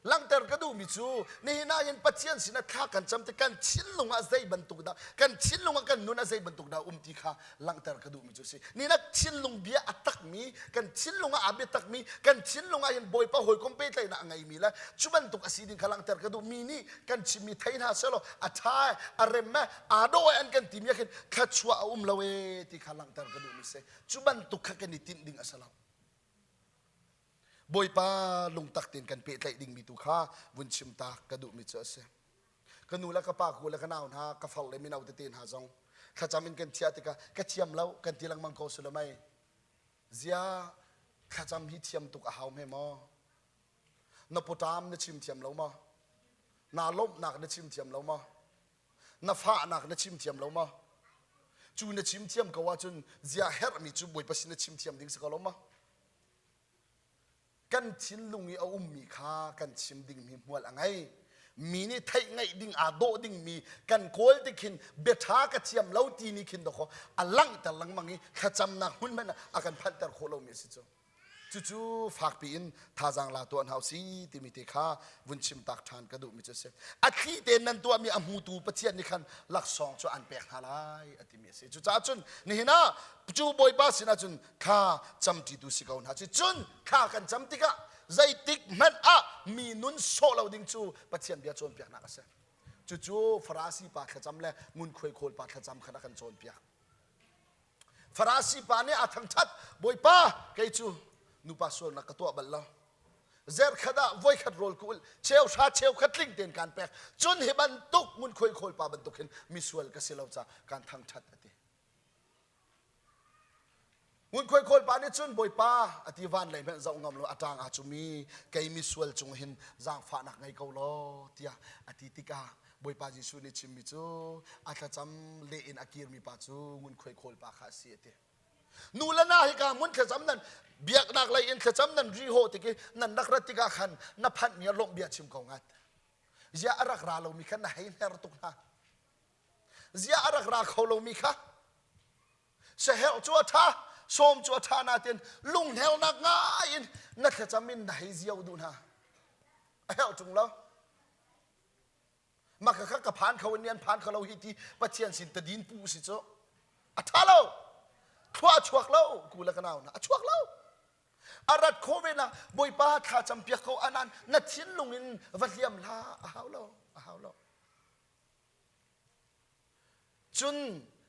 Langhter ka duhmi cu nihin ah hin Pathian sinah thla kan cam ti kan thinlung ah zei bantuk dah kan thinlung ah kan nun ah zei bantuk dah um ti kha langhter ka duhmi cu a si. Nihin ah thinlung bia a takmi kan thinlung ah aa biatakmi kan thinlung ah hin Bawipa hawikom pehtlaihnak a ngeimi le cu bantuk a si ding kha langhter ka duh mi nih kan chimmi thei hna sehlaw a ṭha a rem aa dawh an kan timi ah khin thluachuah a um lo ee ti kha langhter ka duhmi si. Cu bantuk kha kan i tinh ding a si lo. Bawipa lungtak tein kan pehtlaih dingmi tu kha vun chim ta ka duhmi cu a si. Ka nu le ka pa ku le ka nau hna ka far le mino tete hna zong thlacam in kan thiah tikah ka thiam lo kan ti lengmang ko si lo mei. Zia thlacam hi thiam tuk a hau hme maw? Na pawṭam na chim thiam lo maw? Naa lawmhnak na chim thiam lo maw? Na fahnak na chim thiam lo maw? Cu na chim thiam ko ahcun zia herhmi cu Bawipa sin na chim thiam ding si ko lo maw? Kan thinlung i a ummi kha kan chim dingmi hmual a ngei. Mi nih theih ngaih ding aa dawh dingmi kan kawl tik khin biaṭha ka thiam lo ti ni khin dawkaw a langhter lengmang i thlacamnak hmun hmanh a kan phanhter khawh lomi a si cu. Cucu fakpi in thazaang la tuah hna usih timi te kha vun chim tak ṭhan ka duhmi cu a si. A thli tein nan tuahmi a hmutu Pathian nih khan laksawng cu an pek hna lai a timi a si. Cucaah cun nihin ah cu Bawipa sinah cun thla camṭitu si ko hna si. Cun thla kan cam tikah zeitik hmanh ah mi nun sawh lo ding cu Pathian bia cawnpiaknak a si. Cucu Farasi pa thlacam le ngunkhuai khawl pa thlacam khan a kan cawnpiak. Farasi pa nih a thangṭhat Bawipa kei cu nupa sualnak ka tuah bal lo zerkhat ah voikhat rawl ka ulh cheuhra cheukhat tling tein kaan pek cun hi bantuk ngunkhuai khawl pa bantuk hin misual ka si lo ca kaan thangṭhat a ti ngunkhuai khawl pa nih cun Bawipa a ti van lei hmanh zoh ngam lo a ṭang aa cumi kei misual cung hin zaangfahnak ngei ko law tiah a ti tikah Bawipa Jesuh nih chimmi cu a thlacam leh in a kirmi pa cu ngunkhuai khawl pa kha a si a ti. Nu le na hika hmun thlacam nan biaknak lei in thlacam nan ri ho tik i nan rak rat tikah khan na phanhmi a lawmh bia chim ko ngat. Zia a rak ra lomi kha na hei hner tuk hna. Zia a rak ra kho lomi kha saherh cu a ṭha sawm cu a ṭha natin lunghnelnak ngai in na thlacam in na hei zio duh hna. A herh ṭung lo. Maka kha ka phan kho in an phan kho lo hi ti Pathian sin tadin pu si cu a tha lo thlua a chuak lo ku le ka nau na a chuak lo a rat kho ve na bawipa thla cam piak ko anan na thinlung in va hliam hla a hau lo a hau lo cun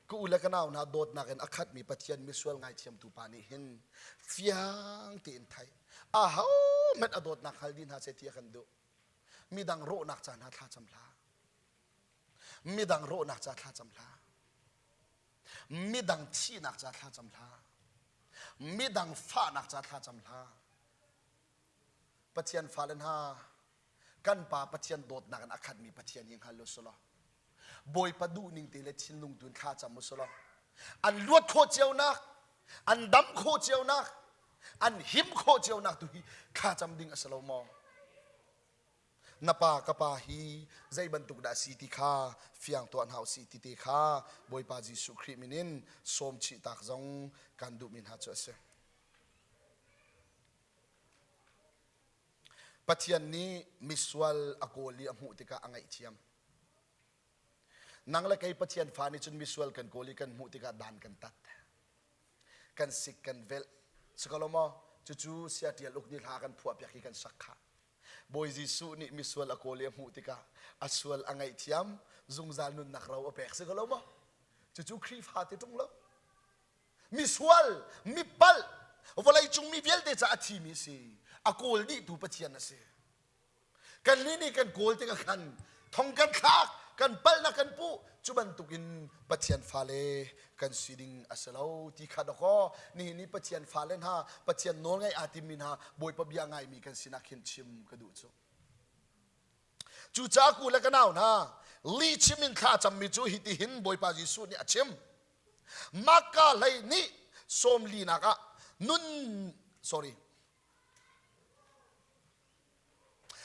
ka u le ka nau hna dawtnak in a khatmi Pathian misual ngaithiamtu pa nih hin fiang tein thai a ho hmanh a dawtnak hal dih hna seh ti a kan duh Midang rawhnak ca hna thla cam hlah. Midang rawhnak ca thla cam hlah. Midang thihnak ca thla cam hlah. Midang fahnak ca thla cam hlah. Pathian fale hna, kan Pa Pathian dawtnak in a khatmi Pathian hi hngal u sulaw Bawipa duhning te le thinlung tu in thla cam u sulaw an luat khawh cionak an dam khawh cionak an him khawh cionak tu hi thla cam ding a si lo maw na pa ka pa hi zei bantuk dah si ti kha fiang tuah hna usih ti te kha Bawipa Jesuh Khrih min in sawm chih tak zong kan duhmi hna cu a si. Pathian nih misual a kawl i a hmuh tikah a ngaihthiam. Nang le kei Pathian fa nih cun misual kan kawl i kan hmuh tikah dan kan tat. Kan sik kan velh. Si ko lo maw? Cucu sia ṭial uk nih hla kan phuah piak i kan sak khah. Bawi Jesuh nih misual a kawl i a hmuh tikah a sual a ngaihthiam, zungzal nunnak ro a pek si ko lo maw? Cucu Khrihfa ti ṭung lo. Misual, mipalh, vawleicung mi vialte caah a thimi a si. A kawl dihtu Pathian a si. Kannih nih kan kawl tikah khan thong kan thlak, kan palhnak kan puh, cu bantukin Pathian fale kan si ding a si lo ti kha dawkaw nihin ni Pathian fale hna, Pathian nawlngaih aa timmi hna, Bawipa bia ngaimi kan sinak hin chim ka duh cu. Cucaah ku le ka nau hna, lihchim in thla cammi cu hitihin Bawipa Jesuh nih a chim. Makka hlei nih sawm linak ah nun sorry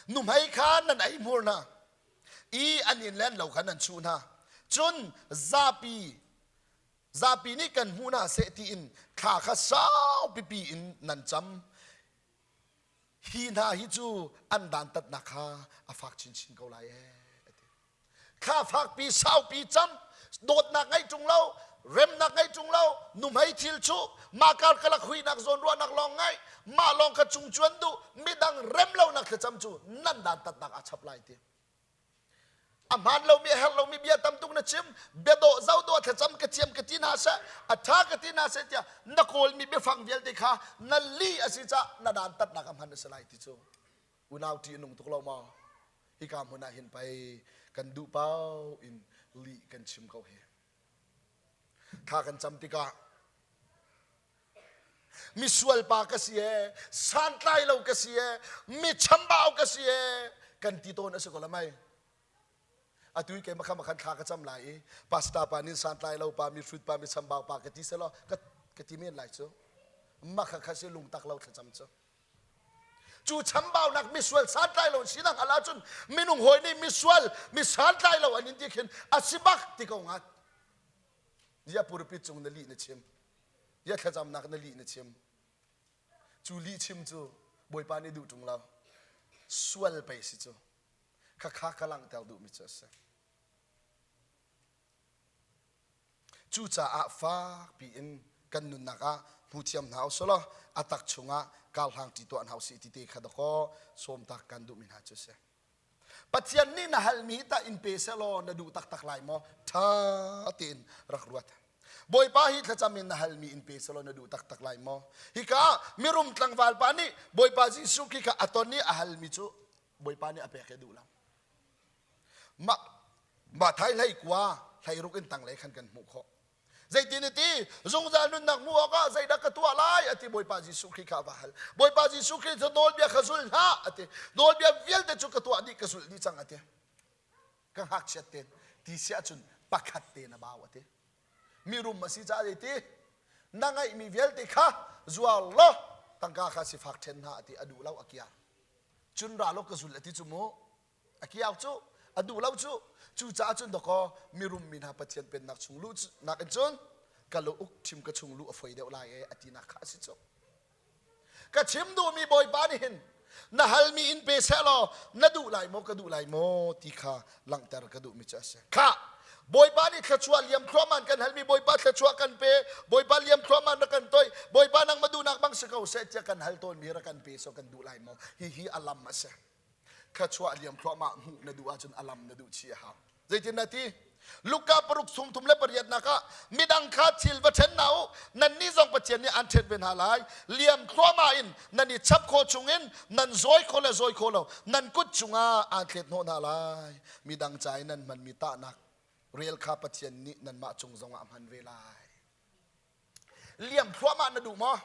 Nuhmei kha nan eihmur hna i an inn le an lo kha nan chuh hna. Cun zapi zapi nih kan hmu hna seh tiin thla kha sau pipi in nan cam. Hi hna hi cu an dantatnak kha a fak chinchin ko lai ee a ti. Thla fakpi saupi cam dawtnak ngeih ṭung lo remnak ngeih ṭung lo nuhmei thil chuh mah karkalak huinak zawnruahnak lawng ngaih mah lawng kha cungcuan duh midang rem lonak thlacam cu nan dantatnak aa chap lai ti. A hmaan lomi a herh lomi bia tam tuk na chim bia dawh zo dawh thlacam ka thiam ka ti hna seh a ṭha ka ti hna seh tiah na kawlmi biafang vialte kha na li a si caah na dantatnak a hman a si lai ti cu unau ṭih a nung tuk lo maw hika hmun ah hin pei kan duh paoh in lih kan chim ko hi thla kan cam tikah misual pa ka si ee santlai lo ka si ee mi chambau ka si ee kan ti tawn a si ko la mei atu i keimah kha makhan thla ka cam lai i pastor pa nin santlai lo pa mi hrut pa mi chambau pa ka ti selaw ka ka ti men lai cu makha kha si lungtak lo thlacam cu cu chambaunak misual santlai lo sinak hngalh ahcun minung hawi nih misual mi santlai lo an in ti khin a si bak ti ko ngat ya purpit cung na lih na chim ya thlacamnak na lih na chim cu lih chim cu bawipa nih duh ṭung lo sual pei si cu khakha ka langhter duhmi cu a si Cucaah fakpi in kan nunnak ah hmu thiam hna usih law a tak chungah karhlang ṭi tuah hna usih ti te kha dakaw sawmtak kan duhmi hna cu a si. Pathian nih na halmi tah in pe seh law na duh taktak lai maw? Ṭha tein rak ruat. Bawipa hi thlacam in na halmi in pe seh law na duh taktak lai maw? Hika ah mirum tlangval pa nih Bawipa Jesuh Khrih kha a ton i a halmi cu Bawipa nih a pek i a duh lo. Mah mah thai hlei kua hlei ruk in tanglei khan kan hmuh khawh. Zeitin a ti zungzal nunnak hmuh awkah zeidah ka tuah lai a ti Bawipa Jesuh Khrih kha a va hal. Bawipa Jesuh Khrih cu nawlbia kha zul hna a ti. Nawlbia vialte cu ka tuah dih ka zulh dih cang a ti. Ka ngakchiat ten ti si ahcun pakhat te na bau a ti. Mirum a si caah zeiti na ngeihmi vialte kha zuar law tangka kha sifak ṭhen hna a ti a duh lo a kiar. Cun ra law ka zul a ti cu mu. A kiau cu a duh lo cu cucaah cun dawkaw mirum mi hna Pathian pennak chung luh nak in cun ka lu uk ṭhim ka chung luh a foi deuh lai e a tinak kha a si cu. Ka chim duhmi Bawipa nih hin na halmi in pe seh law na duh lai maw ka duh lai maw ti kha langhter ka duhmi cu a si. Khah Bawipa nih thluachuah liam thluahmah kan halmi Bawipa thluachuah kan pe Bawipa liam thluahmah na kan toih Bawipa nang ma duhnak bang si ko seh tiah kan hal tawnmi rak kan pe so kan duh lai maw hihi a lam a si. Thluachuah liam thluahmah hmuh na duh ahcun a lam na duh chih a hau. Zeitin na ti? Luka paruk sum thum le pariatnak ah midang kha thil va ṭhen hna u nannih zong Pathian nih an ṭhen ve hna lai liam thluahmah in nan i chap khawh chungin nan zawi kho le zawi kho lo nan kut cungah aan thlet hnawh hna lai midang ca i nan hmanmi tahnak rel kha Pathian nih nanmah cung zongah a hman ve lai liam thluahmah na duh maw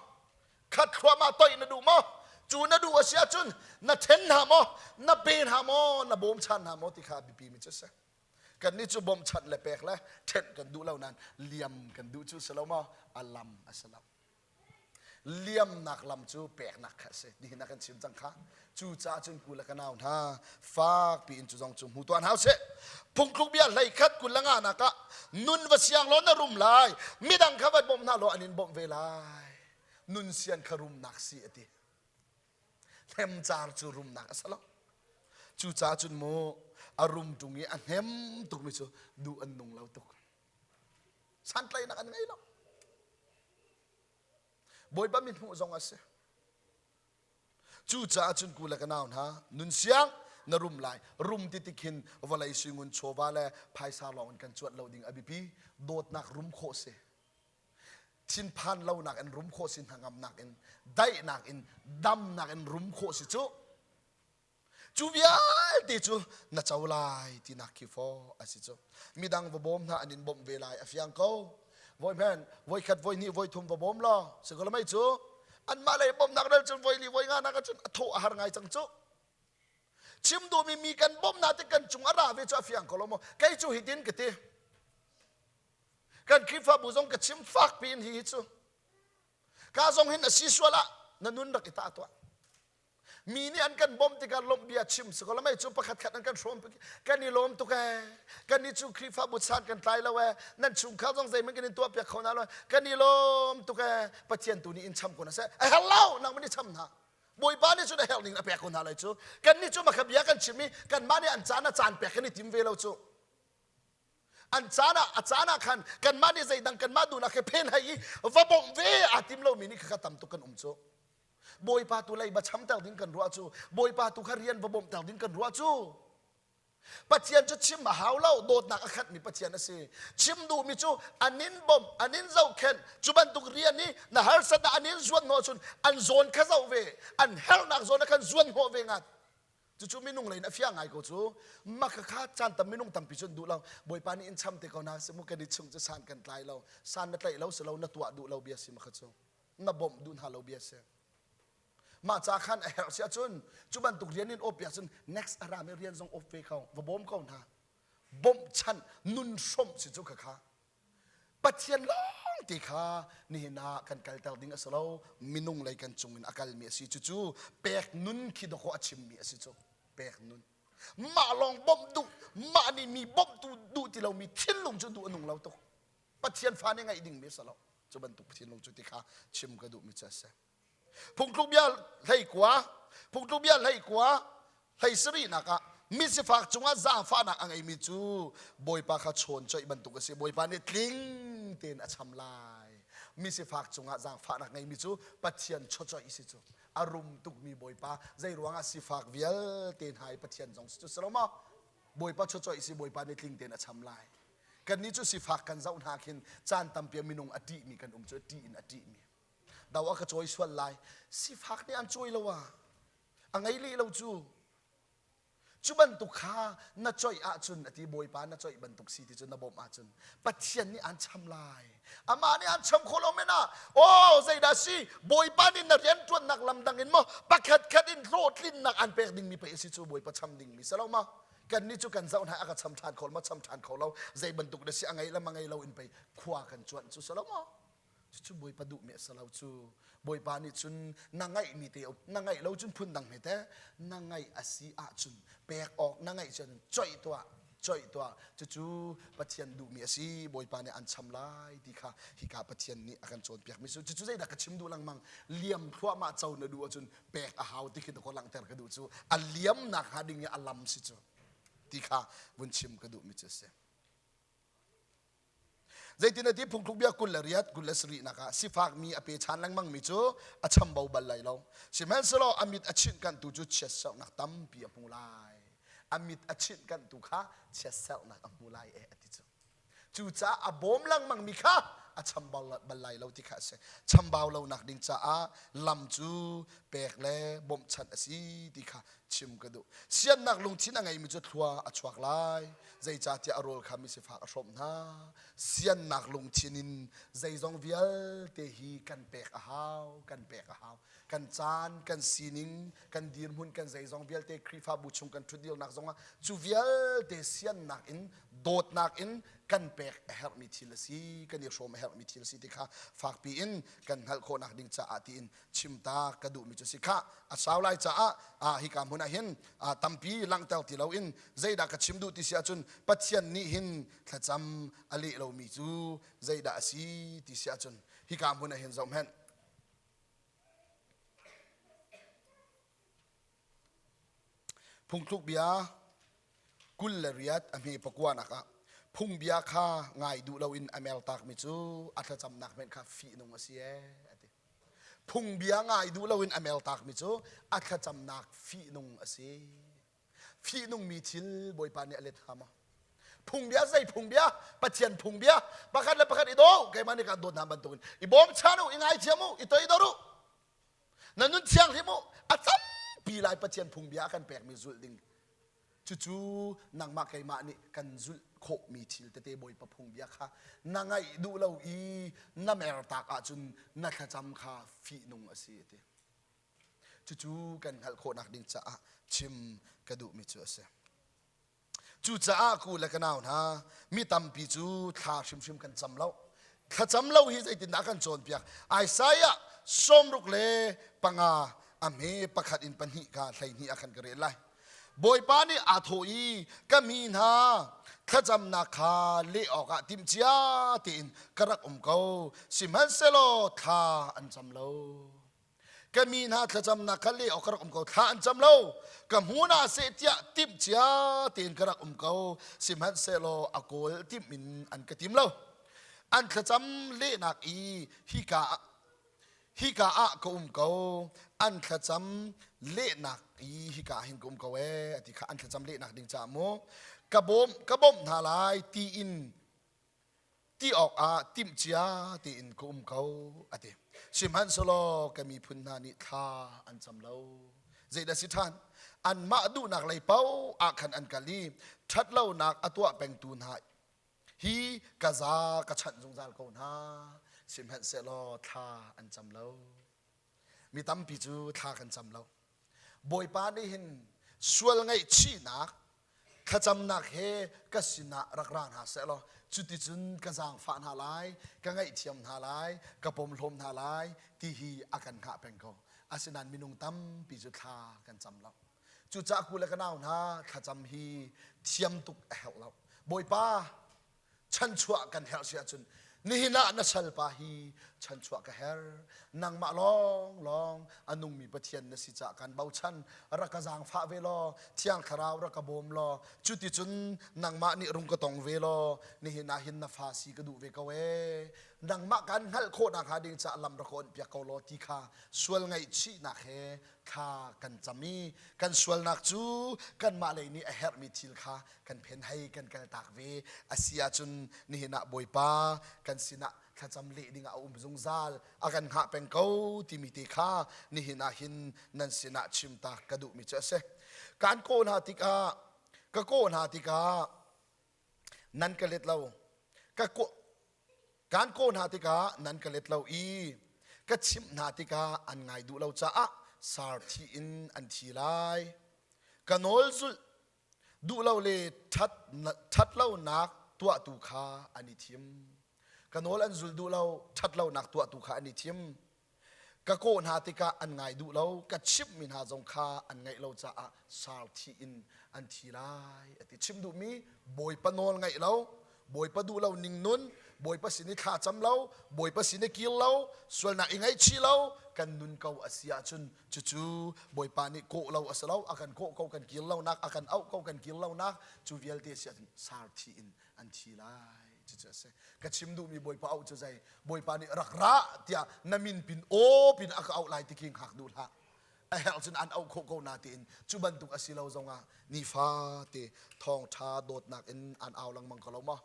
khat thluahmah toih na duh maw cu na duh a si ahcun na then hna maw na pe hna maw na bawmchan hna maw ti kha biapi mi cu a si kannih cu bawmchanh le pek le thenh kan duh lo nain liam kan duh cu si lo maw a lam a si lo liamnak lam cu peknak kha a si nihin ah kan chim cang kha cucaah cun ku le ka nau hna fak piin cu zong cu hmu tuah hna usih phungthluk bia hlei khat kul le nga nak ah nun va siang law na rum lai midang kha va bawmh hna law an in bawmh ve lai nun sian kha rumnak si a ti hnemcar cu rumnak a si lo cucaah cun mu a rum ṭung i a hnem tukmi cu duh an nung lo tuk santlaihnak an ngei lo Bawipa mi hmuh zong a si Cucaah cun ku le ka nau hna, nun siang na rum lai. Rum ti tik hin vawlei suingun chawva le phaisa lawng in kan cuanh lo ding a biapi. Dawtnak rum khawh si. Thinphan lonak in rum khawh si, hnangamnak in, daihnak in, damnak in rum khawh si cu. Cu vialte cu na co lai tinak khi faw a si cu. Midang va bawm hna an in bawmh ve lai a fiang ko. Voi hmenh voi khat voi hnih voi thum va bawm law si ko mei cu anmah lei bawmhnak rel cun voi li voi nga nak cun a thawh a har ngai cang cu. Chim duhmi mi kan bawmhnak te kan cung a ra ve cu a fiang ko lo maw? Kei cu hitin ka ti. Kan Khrihfabu zong ka chim fak piin hi hi cu. Ka zong hin a si sual ah na nun rak i tah tuah. Mi nih an kan bawmh tikah lawmh bia chim si ko la mei cu pakhat khat an kan hrawm kan i lawm tuk ee kan i cu Khrihfabu chan kan tlai lo ee nan chungkhar zong zeihmanh kan in tuah piak kho hna lo kan i lawm tuk ee Pathian tu nih in cham ko na seh a herh lo nang man i cham hna. Bawipa nih cun a herh ning a pek ko hna lai cu. Kannih cu makha bia kan chim i kanmah nih an caan a caan pek kan i tim ve lo cu. An caan ah a caan ah khan kanmah nih zeidang kanmah duhnak he phen hai i va bawmh ve aa tim lomi nih kha tam tuk kan um cu. Bawipa tu leiba chamter ding kan ruah cu. Bawipa tu kha rian va bawmhter ding kan ruah cu. Pathian cu chim a hau lo, dawtnak a khatmi Pathian a si. Chim duhmi cu an in bawmh, an in zohkhenh, cu bantuk rian i na harsatnak an in zuan hnawh cun an zawn kha zoh ve, an herhnak zawn ah khan zuan hnawh ve ngat. Cucu minung lei in a fiang ngai ko cu. Maka kha caan tam minung tampi cu an duh lo. Bawipa nih in cham te ko hna seh mu kan i chung cu san kan tlai lo. San na tlaih lo si lo, na tuah duh lo bia si maka cu. Na bawmh duh hna lo bia si. Mah ca khan a herh si ahcun cu bantuk rian in off piak cun next a rami rian zong off ve ko va bawm ko hna. Bawmhchanh nun hrawmh si cu khakha. Pathian lawng te kha nihin ah kan kalter ding a si lo minung lei kan cung in a kalmi a si cucu pek nun khi dawkaw a chimmi a si cu pek nun mah lawng bawmh duh mah nih mi bawmhtu duh ti lomi thinlung cu duh a nung lo tuk Pathian fa nih ngaih dingmi a si lo cu bantuk thinlung cu ti kha chim ka duhmi cu a si Phungtluk bia 19 Phungtluk bia 19 hleisarihnak ah misifak cungah zaangfahnak a ngeimi cu Bawipa kha chawn coih bantuk a si. Bawipa nih tling tein a cham lai. Misifak cungah zaangfahnak ngeimi cu Pathian chawcoih si cu. A rum tukmi Bawipa zei ruangah sifak vialte hna i Pathian zong si cu si lo maw? Bawipa chawcoih si Bawipa nih tling tein a cham lai. Kannih cu sifak kan zoh hna khin caan tampi ah minung a ṭihmi kan um cu a ṭih in a ṭihmi. Do a ka cawi sual lai. Sifak nih an cawi lo ah a ngei leh lo cu. Cu bantuk kha na coih ahcun a ti Bawipa na coih bantuk si ti cu na bawmh ahcun Pathian nih aan cham lai. Amah nih aan cham khawh lo men ah oh zeidah si Bawipa nih na rianṭuannak lam dang in maw pakhat khat in hlawhtlinnak aan pek dingmi pei a si cu Bawipa cham dingmi si lo ma kannih cu kan zoh hna a ka cham ṭhan kho lo ma cham ṭhan kho lo zei bantuk na si a ngei le ma ngei lo in pei khua kan cuanh cu si lo maw Cucu Bawipa duhmi a si lo cu. Bawipa nih cun na ngaihmi te na ngaih lo cun phundang hme te na ngaih a si ahcun pek awk na ngaih cun coih tuah coih tuah cucu Pathian duhmi a si Bawipa nih an cham lai ti kha hika Pathian nih a kan cawnpiakmi cu cucu zeidah ka chim duh lengmang liam thluahmah co na duh ahcun pek a hau ti khi dakaw langhter ka duh cu a liamnak hnga ding i a lam si cu ti kha vun chim ka duhmi cu a si. Zeitin a ti phungthluk bia 28 27 nak ah sifakmi a pe chan lengmangmi cu a chambau bal lai lo. Sihmanhsehlaw a mit a chinhkanhtu cu chiatserhnak tampi a hmu lai. A mit a chinhkanhtu kha chiatserhnak a hmu lai e a ti cu. Cucaah a bawm lengmangmi kha a chambau bal lai lo ti kha a si. Chambau lonak ding caah lam cu pek le bawmhchanh a si ti kha chim ka duh. Siannak lungthin a ngeimi cu thlua a chuak lai. Zeicahtiah a rawl kha misifak a hrawmh hna. Siannak lungthin in zeizong vialte hi kan pek a hau, kan pek a hau. Kan caan, kan sining, kan dirhmun, kan zeizong vialte Khrihfabu chung kan ṭhutdirnak zongah cu vialte siannak in, dawtnak in kan pek a herhmi thil a si, kan i hrawm a herhmi thil a si ti kha fakpi in kan hngalh khawhnak ding caah tiin chimta ka duhmi cu si khah a sau lai caah hika hmun ah hin tampi langhter ti loin zeidah ka chim duh ti si ahcun Pathian nih hin thlacam a leh lomi cu zeidah a si ti si ahcun hika hmun ah hin zoh hmenh Phungthluk bia 28 a hme pakuanak ah phungbia kha ngai duh loin a mertakmi cu a thlacamnak hmenh kha fihnung a si ee a ti. Phungbia ngai duh loin a mertakmi cu a thlacamnak fihnung a si. Fihnungmi thil Bawipa nih a let hnga maw? Phungbia zei phungbia? Pathian phungbia. Pakhat le pakhat i daw keimah nih kaan dawt hna bantukin i bawmchan u, i ngaithiam u, i toidor u. Na nun thianghlim u a tampi lai Pathian phungbia a kan pekmi zulh ding cucu nangmah keimah nih kan zulh khawhmi thil tete Bawipa phungbia kha na ngaih duh lo i na mertak ahcun na thlacam kha fihnung a si a ti cucu kan hngalh khawhnak ding caah chim ka duhmi cu a si Cucaah ku le ka nau hna, mi tampi cu thla hrimhrim kan cam lo. Thlacam lo hi zeitindah kan cawnpiak? Isaiah 65 a hme pakhat in pahnih kha 12 ah khan ka rel lai. Bawipa nih aa thawh i ka mi hna thlacamnak kha leh awkah timhcia tein ka rak um ko, sihmanhsehlaw thla an cam lo. Ka mi hna thlacamnak kha leh awk ka rak um ko. Thla an cam lo. Ka hmu hna seh tiah timh cia tein ka rak um ko. Sihmanhsehlaw a kawl timh in an ka tim lo. An thlacam lehnak i hika ah hika ah ka um ko. An thlacam lehnak i hika ah hin ka um ko ee a ti kha an thlacam lehnak ding caah mu ka bawm ka bawmh hna lai tiin ti awkah timhcia tein ka um ko a ti. Sihmanhsehlaw ka miphun hna nih thla an cam lo. Zeidah si ṭhan? Anmah duhnak lei paoh ah khan an kal i ṭhatlonak a tuah pengtu hna hi ka za ka chanh zungzal ko hna. Sihmanhsehlaw thla an cam lo. Mi tampi cu thla kan cam lo. Bawipa nih hin sual ngaihchihnak thlacamnak he ka sinah rak ra hna seh law cuticun ka zaangfah hna lai, ka ngaihthiam hna lai, ka pomhlawm hna lai ti hi a kan hngah peng ko. Asinain minung tampi cu thla kan cam lo. Cucaah ku le ka nau hna thlacam hi thiam tuk a herh lo. Bawipa chanchuah kan herh si ahcun nihin ah na salpa hi chanchuah ka herh nangmah lawng lawng a nungmi Pathian na si caah kan bochan rak ka zaangfah ve law thiang thlarau rak ka bawm law cuticun nangmah nih rung ka tong ve law nihin ah hin na fa si ka duh ve ko ee nangmah kan hngalh khawh nak hnga ding caah lam rak ka onh piak ko law ti kha sual ngaihchihnak he thla kan cam i kan sualnak cu kanmah lei nih a herhmi thil kha kan phen hei kan kaltak ve a si ahcun nihin ah Bawipa kan sinah thlacam leh dingah a um zungzal a kan hngah peng ko timi te kha nihin ah hin nan sinah chimtak ka duhmi cu a si kan kawh hna tikah ka kawh hna tikah nan ka let lo ka kan kawh hna tikah nan ka let lo i ka chimh hna tikah an ngai duh lo caah sar thi in an thi lai ka nawl zulh duh lo le ṭhat lonak tuahtu kha an i thim. Ka nawl an zul duh lo, ṭhat lonak tuahtu kha an i thim. Ka kawh hna tikah an ngai duh lo, ka chimhmi hna zong kha an ngaih lo caah sar thi in an thi lai. A ti chim duhmi Bawipa nawl ngaih lo, Bawipa duh lo ning nun, Bawipa sin i thla cam lo, Bawipa sin i kir lo, sualnak i ngaihchih lo, kan nun ko a si ahcun cucu Bawipa nih kawh lo a si lo, a kan kawh ko kan kir lonak, a kan auh ko kan kir lonak, cu vialte si ahcun sar thi in an thi lai. Cucu a si. Ka chim duhmi Bawipa auh cu zei? Bawipa nih rak ra tiah na min pin aw pin a ka auh lai ti khi hngak duh hlah. A herh cun an auh khawh ko na tiin cu bantuk a si lo zongah nifate thawngṭha dawtnak in an au lengmang ko lo maw?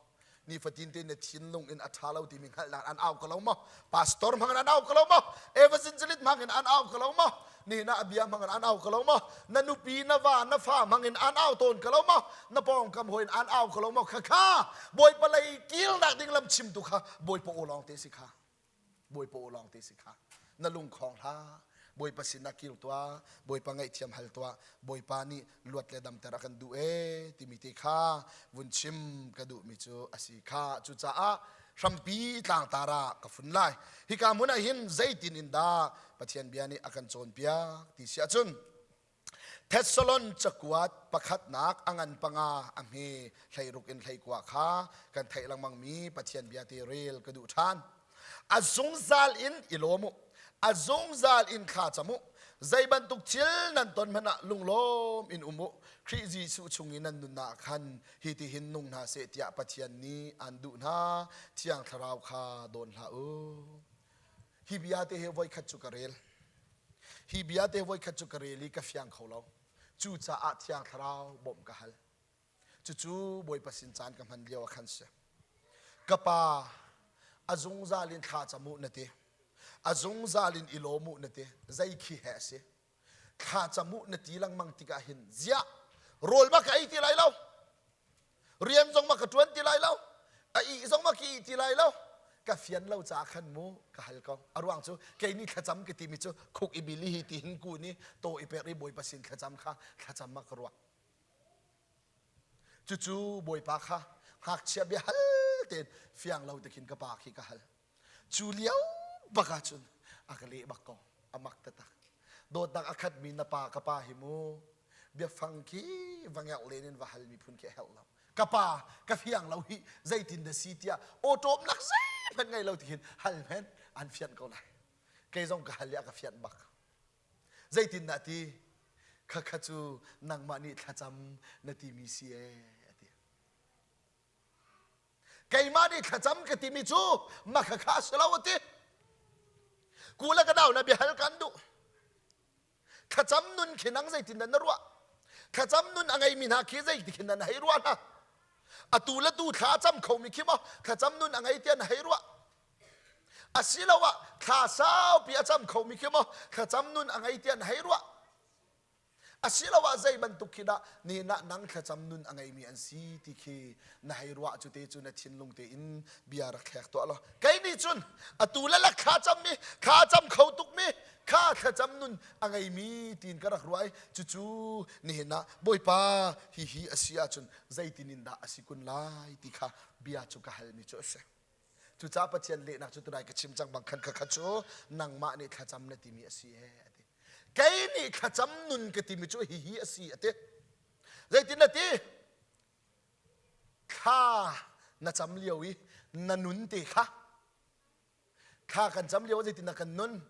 Nifatin te na thinlung in a ṭha lo timi hngalhnak an au ko lo maw? Pastor hmang in an au ko lo maw? Evangelist hmang in an au ko lo maw? Nihin ah a bia hmang in an au ko lo maw? Na nupi, na va, na fa hmang in an au tawn ko lo maw? Na pawngkam hawi in an au ko lo maw? Khakha Bawipa lei kilnak ding lam chimtu kha Bawipa aw lawng te si kha. Bawipa aw lawng te si kha. Na lungkhong hlah. Bawipa sinah kir tuah. Bawipa ngaihthiam hal tuah. Bawipa nih luat le damter a kan duh ee timi te kha vun chim ka duhmi cu a si kha. Cucaah hrampi tlangtar ah ka fun lai. Hika hmun ah hin zeitin in dah Pathian bia nih a kan cawnpiak ti si ahcun Thessalon cakuat pakhatnak a ngan panga a hme 16 in 19 kha kan theih lengmangmi Pathian bia te rel ka duh ṭhan. A zungzal in i lawm u. A zungzal in thla cam u. Zei bantuk thil nan ton hmanh ah lunglawm in um u. Khrih Jesuh chung i nan nunnak khan hi ti hin nung hna seh tiah Pathian nih aan duh hna. Thiang Thlarau kha dawn hlah u. Hi bia te hi voikhat cu ka rel. Hi bia te voikhat cu ka rel i ka fiang kho lo. Cucaah Thiang Thlarau bawmh ka hal. Cucu Bawipa sin caan ka hman lio ah khan si. Ka pa, a zungzal in thla cam u na ti. A zungzal in i lawm u na ti. Zei khi he a si? Thla cam u na ti lengmang tikah hin ziah rawl ma ka ei ti lai lo. Rian zong ma ka ṭuan ti lai lo. A ih zong ma ka ih ti lai lo. Ka fian lo caah khan mu ka hal ko. A ruang cu kei nih thlacam ka timi cu khuk i bil hi ti hin kun i taw i pek i Bawipa sin thlacam kha thlacam ma ka ruah. Cucu Bawipa kha ngakchia bia hal tein fiang lo te khin ka pa khi ka hal. Cu lio bak ahcun a ka leh bak ko. A mak taktak. Dawtnak a khatmi na pa ka pa hi mu biafang khi va ngerh len in va hal miphun khi a herh lo. Ka pa ka fiang lo hi zeitin dah si tiah awṭawmnak zeihmanh ngei lo ti hin hal hmenh an fianh ko lai. Kei zong ka hal i a ka fianh bak. Zeitindah ti? Khakha cu nangmah nih thlacam na timi si ee a ti. Keimah nih thlacam ka timi cu makhakha a si lo a ti. Ku le ka nau na biahal kan duh. Thlacam nun khi nang zeitin dah na ruah? Thlacam nun a ngeimi hna khi zeiti khin dah na hei ruah hna? Atu le tu thla a cam khomi khi maw thlacam nun a ngei tiah na hei ruah? Asiloah thla saupi a cam khomi khi maw thlacam nun a ngei tiah na hei ruah? Asiloah zei bantuk khi dah nihin ah nang thlacam nun a ngeimi an si ti khi na hei ruah cu te cu na thinlung tein bia rak thlek tuah law kei nih cun atu le lak thla cammi thla cam kho tukmi kha thlacam nun a ngeimi tiin ka rak ruah i cucu nihin ah Bawipa hihi a si ahcun zeitin in dah a si kun lai ti kha bia cu ka halmi cu a si. Cucaah Pathian lehnak cu tunai ka chim cang bang khan khakha cu nangmah nih thlacam na timi a si ee a ti. Kei nih thlacam nun ka timi cu hihi a si a ti. Zeitin na ti? Thla na cam lio i na nun te kha thla kan cam lio zeitin na kan nun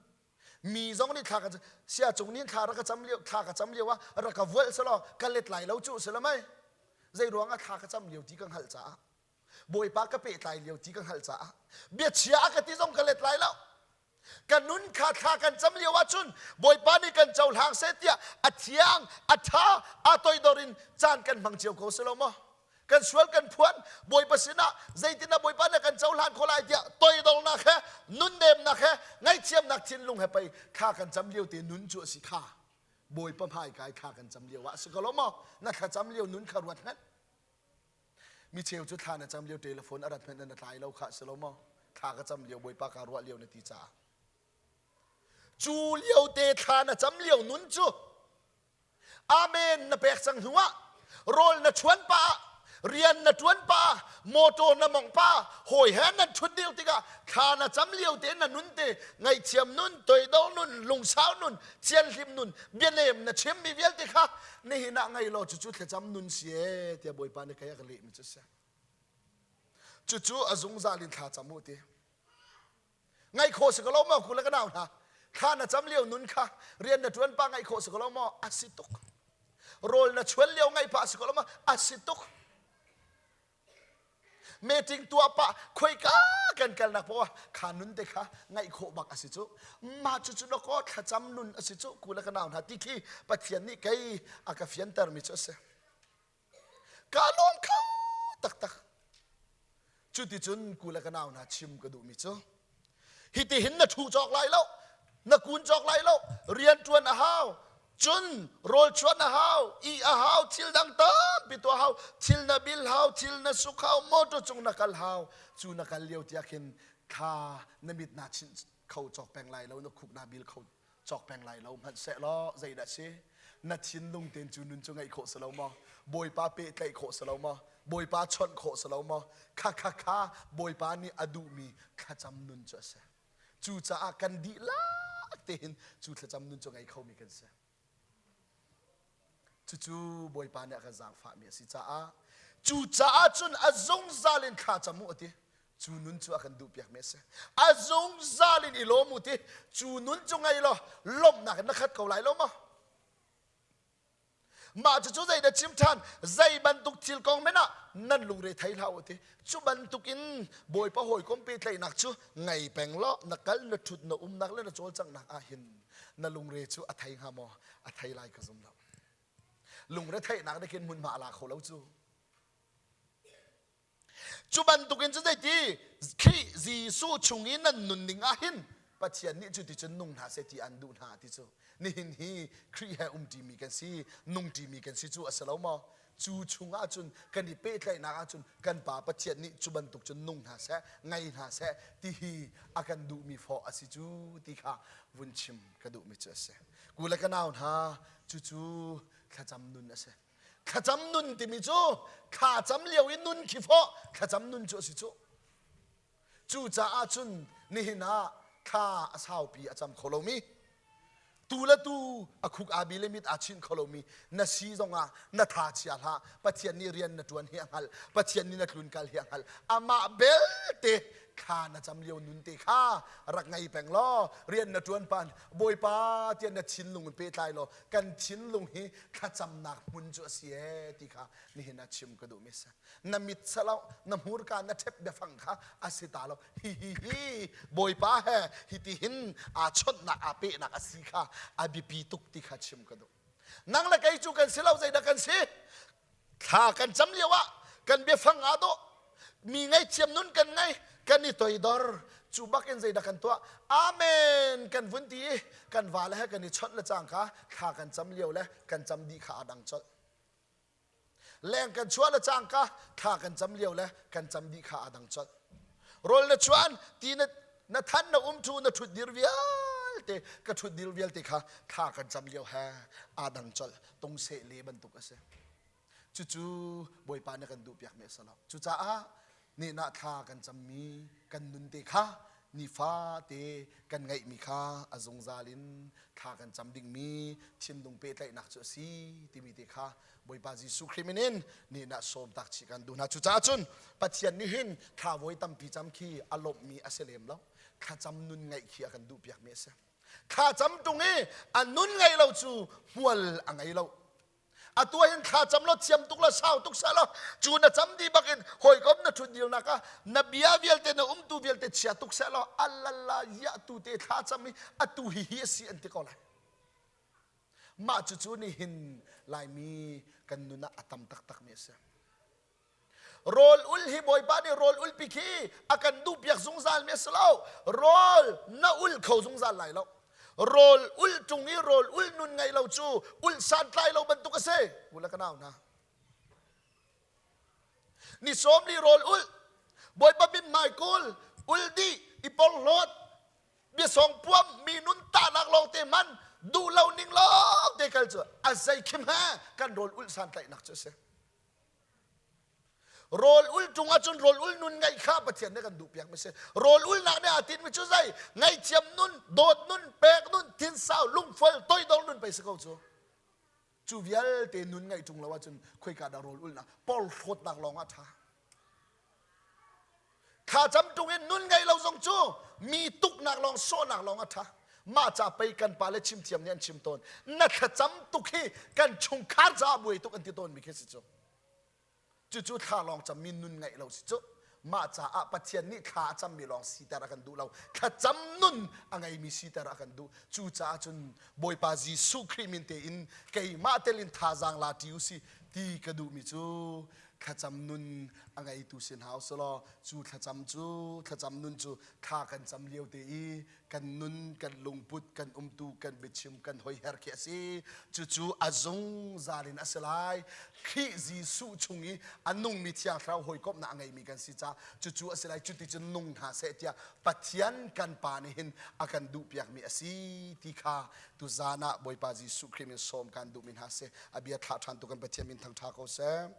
mi zong nih thla kan sia cung nih thla rak ka cam lio thla ka cam lio ah rak ka vualh selaw ka let lai lo cu sila mai zei ruang ah thla ka cam lio ti ka hngalh caah Bawipa ka pehtlai lio ti ka hngalh caah biachia a ka ti zong ka let lai lo. Ka nun kha thla kan cam lio ahcun Bawipa nih kan cohlang seh tiah a thiang, a ṭha, aa toidor in caan kan hmang cio ko si lo maw? Kan sual kan phuan Bawipa sinah zeitindah Bawipa nih kan cohlan khawh lai tiah toidornak he nunnemnak he ngaihthiamnak thinlung he pei thla kan cam lio te nun cu a si kha. Bawipa hmaikai thla kan cam lio ah a si ko lo maw? Na thlacam lio nun kha ruat hmanh. Mi cheu cu thla na cam lio telephone a rat hmanh na tlai lo kha si lo maw? Thla ka cam lio Bawipa kaa ruah lio na ti caah. Cu lio te thla na cam lio nun cu Amen na pek cang hnu ah rawl na chuan pa ah rian na tuan pa ah motor na mong pa hawi he nan thut dil tikah thla na cam lio te na nun te ngaihthiam nun toidor nun lungsau nun thianhlim nun bianem na chimmi vialte kha nihin ah ngei law cucu thlacam nun si ee tiah Bawipa nih kei a ka lehmi cu si. Cucu a zungzal in thla cam u ti. Ngaih khawh si ko lo maw ku le ka nau hna. Thla na cam lio nun kha rian na ṭuan pa ngaih khawh si ko lo maw a si tuk. Rawl na chuan lio ngaih pah si ko lo maw a si tuk. Meeting tuah pah khoika kan kalnak poah kha nun te kha ngaih khawh bak a si cu mah cu cu dakaw thlacam nun a si cu ku le ka nau hna ti khi Pathian nih kei a ka fianter mi cu a si ka lawm kho taktak cuticun ku le ka nau hna chim ka duhmi cu Hitihin na ṭhu cawk lai lo, na kun cawk lai lo, rian ṭuan a hau, cun rawl chuan a hau, ih a hau, thil dang tampi tuah hau, thil na bil hau, thil na suk hau, motor cung na kal hau. Cu na kal lio tiah khin thla na mit naa chinh kho cawk peng lai lo, na khuk naa bil kho cawk peng lai lo hmanhsehlaw zeidah si na thinlung tein cu nun cu ngeih khawh si lo maw bawipa pehtlaih khawh si lo maw bawipa chawnh khawh si lo maw kha kha kha bawipa nih a duhmi thlacam nun cu a si cucaah kan dihlak tein cu thlacam nun cu ngei khomi kan si Cucu Bawipa nih a kan zaangfahmi a si caah cucaah cun a zungzal in thla cam u a ti. Cu nun cu a kan duhpiakmi a si. A zungzal in i lawm u ti. Cu nun cu ngei law lawmhnak in na khat ko lai lo maw? Mah cucu zeidah chim ṭhan? Zei bantuk thil kong men ah nan lungre thei hlah u ti. Cu bantukin Bawipa hawikom pehtlaihnak cu ngei peng law na kal na ṭhut na umnak le na cawlcanghnak ah hin na lungre cu a thei hnga maw a thei lai ka zum lo lungre theihnak nih khin hmunhma a la kho lo cu cu bantukin cu zeiti Khrih Jesuh chung i nan nun ning ah hin Pathian nih cu ti cun nung hna seh ti an duh hna ti cu nihin hi Khrih he umṭimi kan si nungṭimi kan si cu a si lo maw Cu chungah cun kan i pehtlaihnak ahcun kan Pa Pathian nih cu bantuk cun nung hna seh, ngei hna seh ti hi a kan duhmi fawh a si cu ti kha vun chim ka duhmi cu a si. Ku le ka nau hna, cucu thlacam nun a si. Thlacam nun timi cu thlacam lio i nun khi fawh thlacam nun cu a si cu. Cucaah cun nihin ah thla a saupi a cam kho lomi, tu le tu a khuk aa bil i mit aa chinh kho lomi na si zongah na tha chia hlah. Pathian nih rian na ṭuan hi a hngalh. Pathian nih na tlunkal hi a hngalh. Amah belte Thla na cam lio nun te kha rak ngei peng law rian na ṭuan pan Bawipa tiah na thinlung in pehtlai law kan thinlung hi thlacamnak hmun cu a si ee ti kha nihin ah chim ka duhmi a si. Na mit salo na hmurka na ṭhep biafang kha a si ta lo. Hi hi hi Bawipa he hiti hin aa chawnhnak aa pehnak a si kha a biapi tuk ti kha chim ka duh. Nang le kei cu kan si lo zeidah kan si? Thla kan cam lio ah kan biafang aa dawh. Mi ngaihthiam nun kan ngei, kan i toidor. Cu bak in zeidah kan tuah? Amen kan vun ti i kan vale he kan i chawnh le cangka thla kan cam lio le kan cam dih kha aa dang colh. Leng kan chuah le cangka thla kan cam lio le kan cam dih kha aa dang colh. Rawl na chuan ti na na than na um thu na ṭhut dir vialte ka ṭhut dir vialte kha thla kan cam lio he aa dang colh. Tungseh le bantuk a si. Cucu Bawipa nih kan duhpiakmi a si lo. Cucaah nehna thla kan cammi kan nun te kha nifate kan ngeihmi kha a zungzal in thla kan cam dingmi thinlung pehtlaihnak cu a si timi te kha Bawipa Jesuh Khrih min in nehna sawm tak chih kan duh hna. Cucaah cun Pathian nih hin thla voi tampi cam khi a lawmhmi a si lem lo. Thlacam nun ngeih khi a kan duhpiakmi a si. Thlacam ṭung i a nun ngei lo cu hmual a ngei lo. Atu ah hin thla cam law thiam tuk law sau tuk seh law cu na cam dih bak in hawikom na ṭhut dirnak ah na bia vialte na umtu vialte chia tuk seh law alala ya tu te thla cam i atu hi hi a si an ti ko lai. Mah cucu nihin Laimi kan nun ah a tam taktak mi a si. Rawl ul hi Bawipa nih rawl ulpi khi a kan duhpiak zungzal mi a si lo. Rawl na ul kho zungzal lai lo. Rawl ul ṭung i rawl ul nun ngei lo cu ul santlai lo bantuk a si. U le ka nau hna. Ni sawm li rawl ul, Bawipa min hmai kul, ul dih, i porhlawt, biasawng puam, mi nun tahnak lawng te hman, duh lo ning lawng te kal cu a zei khim he kan rawl ul santlaihnak cu a si. Rawl ul ṭung ahcun rawl ul nun ngeih kha Pathian nih kan duhpiak mi si. Rawl ulnak nih aa tinhmi cu zei? Ngaihthiam nun, dawt nun, pek nun, thinsau, lungfual, toidor nun pei si ko cu. Cu vialte nun ngeih ṭung lo ahcun khoika dah rawl ulnak, porhlawtnak lawng ah ṭha. Thlacam ṭung in nun ngei lo zong cu mi tuknak lawng, sawhnak lawng a ṭha. Mah ca pei kan pale chimthiam nih an chim tawn. Na thlacam tuk hi kan chungkhar caah buai tuk an ti tawnmi khi si cu. Cucu thla lawng cammi nun ngeih lo si cu. Mah caah Pathian nih thla a cammi lawng siter a kan duh lo. Thlacam nun a ngeimi siter a kan duh. Cucaah cun Bawipa Jesuh Khrih min tein keimah tel in thazaang la ṭi u si ti ka duhmi cu thlacam nun a ngeitu si hna usih cu thlacam cu thlacam nun cu thla kan cam lio te i kan nun kan lungput kan umtu kan biachim kan hoiher khi a si. Cucu a zungzal in a si lai. Khrih Jesuh chung i a nungmi Thiang Thlarau hawikomhnak a ngeimi kan si caah cucu a si lai. Cuticun nung hna seh tiah Pathian kan Pa nih hin a kan duhpiakmi a si ti kha tuzaan ah Bawipa Jesuh Khrih min sawm kan duhmi hna si. A bia thlah ṭhan tu kan Pathian min thangṭha ko seh.